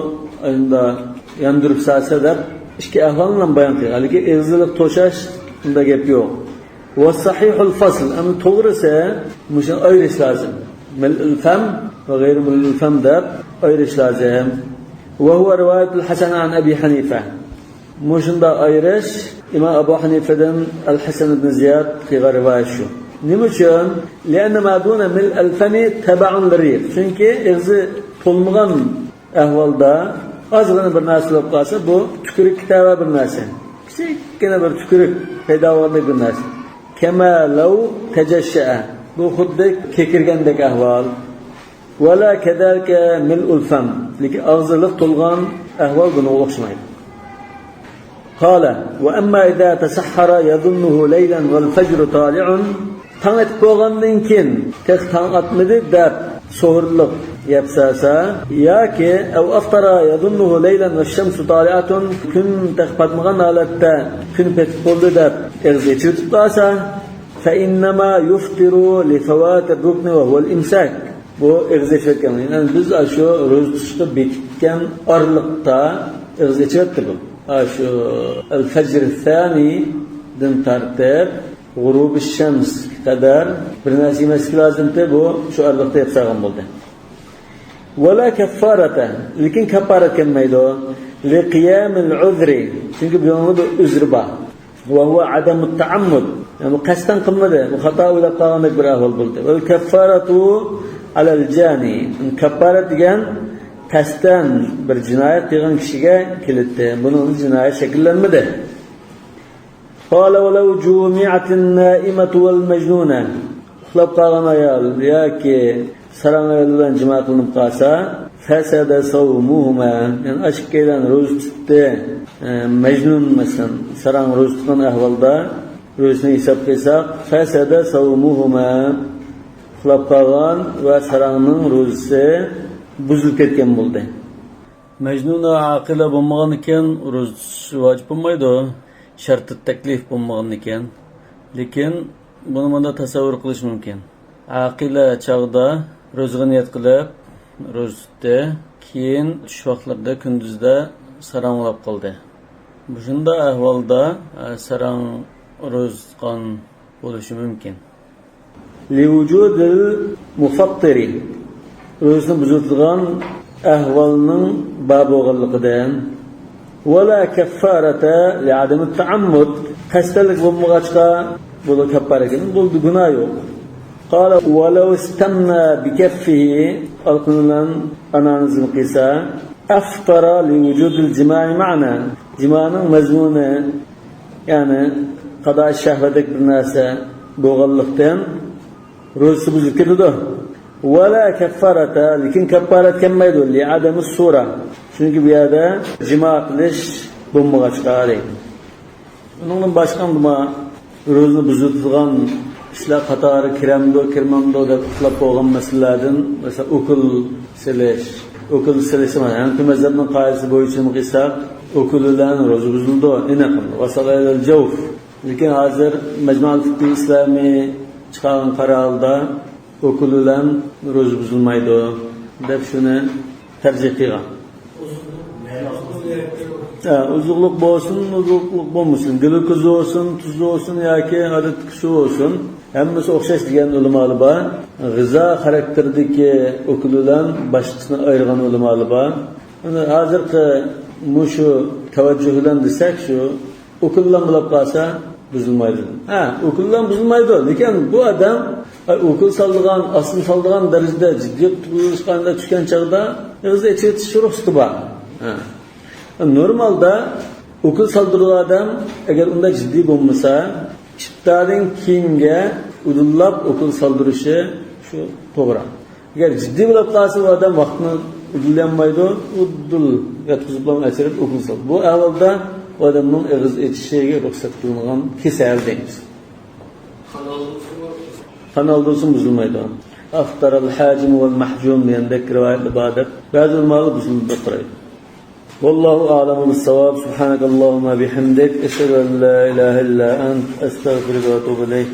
ئۇنداق ياندۇرۇپ سالسا دەپ ئىككى ئەھۋالنى بايان قىلغان. لېكىن ئېغىزى لىق توشاش، ئۇنداق گەپ يوق. والصحيح الفصل، ئەمدى توغرىسى مۇشۇنى ئايرىش لازىم. ملء الفم وغير ملء الفم دەپ ئايرىش لازىم. وهو رواية الحسن عن أبي حنيفة. مۇشۇنداق ئايرىش ئىمام ئەبۇ ھەنىفەدىن ئەل-ھەسەن ئىبن زىياد قىلغان رىۋايەت شۇ. نېمە ئۈچۈن؟ لأن ما دون ملء الفم تبع للريق. چۈنكى ئېغىزى تولمىغان ئەھۋالدا ئازغىنە بىر نەرسە بولۇپ قالسا، بۇ تۈكۈرۈك كېتەۋەر بىر نەرسە. كىچىككىنە بىر تۈكۈرۈك پەيدا بولغاندەك بىر نەرسە. كما لو تجشأ. بۇ خۇددى كېكىرگەندەك ئەھۋال. ولا كذلك ملء الفم. لېكىن ئاغزى لىق تولغان ئەھۋال بۇنىڭغا ئوخشىمايدۇ. قال: وأما إذا تسحر يظنه ليلا والفجر طالع. تاڭ ئېتىپ بولغاندىن كېيىن، تېخى تاڭ ئاتمىدى دەپ سوھۇرلۇق يەپ سالسا ياكى، أو أفطر يظنه ليلا والشمس طالعة، كۈن تېخى پاتمىغان ھالەتتە كۈن پېتىپ بولدى دەپ ئېغىز ئېچىۋېتىپ قالسا، فإنما يفطر لفوات الركن وهو الإمساك. بۇ ئېغىز ئېچىۋەتكەن. يەنى بىز ئاشۇ روزا تۇتۇشقا بېكىتكەن ئارىلىقتا ئېغىز ئېچىۋەتتى بۇ. ئاشۇ ئەل فەجر سانىدىن تارتىپ غۇرۇبى شەمسكە قەدەر بىر نەرسە يېمەسلىك لازىمتى، بۇ شۇ ئارىلىقتا يەپ سالغان بولدى. ولا كفارة، لېكىن كاپپارەت كەلمەيدۇ. لقيام العذر، چۈنكى بۇنىڭدا بىر ئۆزرى بار. وهو عدم التعمد، يەنى بۇ قەستەن قىلمىدى، بۇ خاتا ئويلاپ قالغاندەك بىر ئەھۋال بولدى. والكفارة على الجاني، كاپپارەت دېگەن قەستەن بىر جىنايەت قىلغان كىشىگە كېلىدۇ. بۇنىڭدا جىنايەت شەكىللەنمىدى. قال: ولو جومعت النائمة والمجنون. ئۇخلاپ قالغان ئايال ياكى ساراڭ ئايال بىلەن جىما قىلىنىپ قالسا، فسد صومهما. يەنى ئاشۇ ئىككىيلەن روزا تۇتتى. ئە، مەجنۇن مەسىلەن، ساراڭ روزا تۇتقان ئەھۋالدا روزىنى ھېساب قىلساق، فسد صومهما. ئۇخلاپ قالغان ۋە ساراڭنىڭ روزىسى بۇزۇلۇپ كەتكەن بولدى. مەجنۇن ئاقىلە بولمىغاندىكىن روزا تۇتۇش ۋاجىپ بولمايدۇ، شەرتى تەكلىپ بولمىغاندىكىن. لېكىن بۇنى مۇنداق تەسەۋۋۇر قىلىش مۇمكىن. ئاقىلە چاغدا روزىغا نىيەت قىلىپ روزا تۇتتى. كېيىن چۈش ۋاقىتلىرىدا كۈندۈزدە ساراڭلاپ قالدى. مۇشۇنداق ئەھۋالدا، ئە، ساراڭ روزا تۇتقان بولۇشى مۇمكىن. لوجود المفطر، روزىنى بۇزىدىغان ئەھۋالنىڭ بار بولغانلىقىدىن. ولا كفارة لعدم التعمد، قەستەنلىك بولمىغاچقا، بۇ كاپپارەت بولدى، گۇناھ يوق. قال: ولو استمنى بكفه، ئالىقىنى بىلەن ئانانىزم قىلسا، أفطر لوجود الجماع معا، جىمانىڭ مەزمۇنى، يەنى قازا شەھۋەتلىك بىر نەرسە بولغانلىقتىن، روزىسى بۇزۇلۇپ كېتىدۇ. ولا كفارة، لېكىن كاپپارەت كەلمەيدۇ. لعدم الصورة، چۈنكى بۇ يەردە جىما قىلىش بولمىغاچقا دەيدۇ. ئۇنىڭدىن باشقا بۇ روزىنى بۇزىدىغان ئىشلار قاتارى كىرەمدۇ، كىرمەمدۇ دەپ ئىختىلاپ بولغان مەسىلىلەردىن، مەسىلەن، ئوكۇل سېلىش. ئوكۇل سېلىش، ھەنەفىي مەزھەپنىڭ قائىدىسى بويىچە قىلساق، ئوكۇل بىلەن روزا بۇزۇلىدۇ. ئېنىق. وصل إلى الجوف. لېكىن ھازىر مەجمۇئەل فىقھى ئىسلامى چىقارغان قاراردا ئوكۇل بىلەن روزا بۇزۇلمايدۇ دەپ شۇنى تەرجىھ قىلغان. ھە، ئوزۇقلۇق بولسۇن، ئوزۇقلۇق بولمىسۇن، گلۇكوز بولسۇن، تۇز بولسۇن ياكى ئادەتتىكى سۇ بولسۇن، ھەممىسى ئوخشاش دېگەن ئۆلىمالار بار. غىزا خاراكتېرىدىكى ئوكۇل بىلەن باشقىسىنى ئايرىغان ئۆلىمالار بار. ئەنە ھازىرقى مۇشۇ تەۋەججۇھ بىلەن دېسەك، شۇ ئوكۇل بىلەن بولۇپ قالسا بۇزۇلمايدۇ. ھە، ئوكۇل بىلەن بۇزۇلمايدۇ، لېكىن بۇ ئادەم، ئە، ئوكۇل سالىدىغان، ئاستىن سالىدىغان دەرىجىدە جىددىي قۇتۇلۇشقا چۈشكەن چاغدا ئېغىز ئېچىۋېتىش رۇخسىتى بار. ھە. نورمالدا ئوكۇل سالدۇرىدىغان ئادەم، ئەگەر ئۇنداق جىددىي بولمىسا، ئىپتاردىن كېيىنگە ئۇدۇللاپ ئوكۇل سالدۇرۇشى شۇ توغرا. ئەگەر جىددىي بولۇپ قالسا، ئۇ ئادەم ۋاقتىنى ئۇدۇللىيالمايدۇ، ئۇدۇل ياتقۇزۇپلا ئەچىرىپ ئوكۇل سالىدۇ. بۇ ئەھۋالدا ئۇ ئادەمنىڭ ئېغىز ئېچىشىگە رۇخسەت قىلىنغان كېسەل دەيمىز. قان ئالدۇرسىمۇ بۇزۇلمايدۇ. أفطر الحاجم والمحجوم دېگەندەك رىۋايەتلەر بار دەپ، بەزى ئۆلىمالار بۇزۇلدى دەپ قارايدۇ. والله أعلم بالصواب. سبحانك اللهم وبحمدك، أشهد أن لا إله إلا أنت، أستغفرك وأتوب إليك.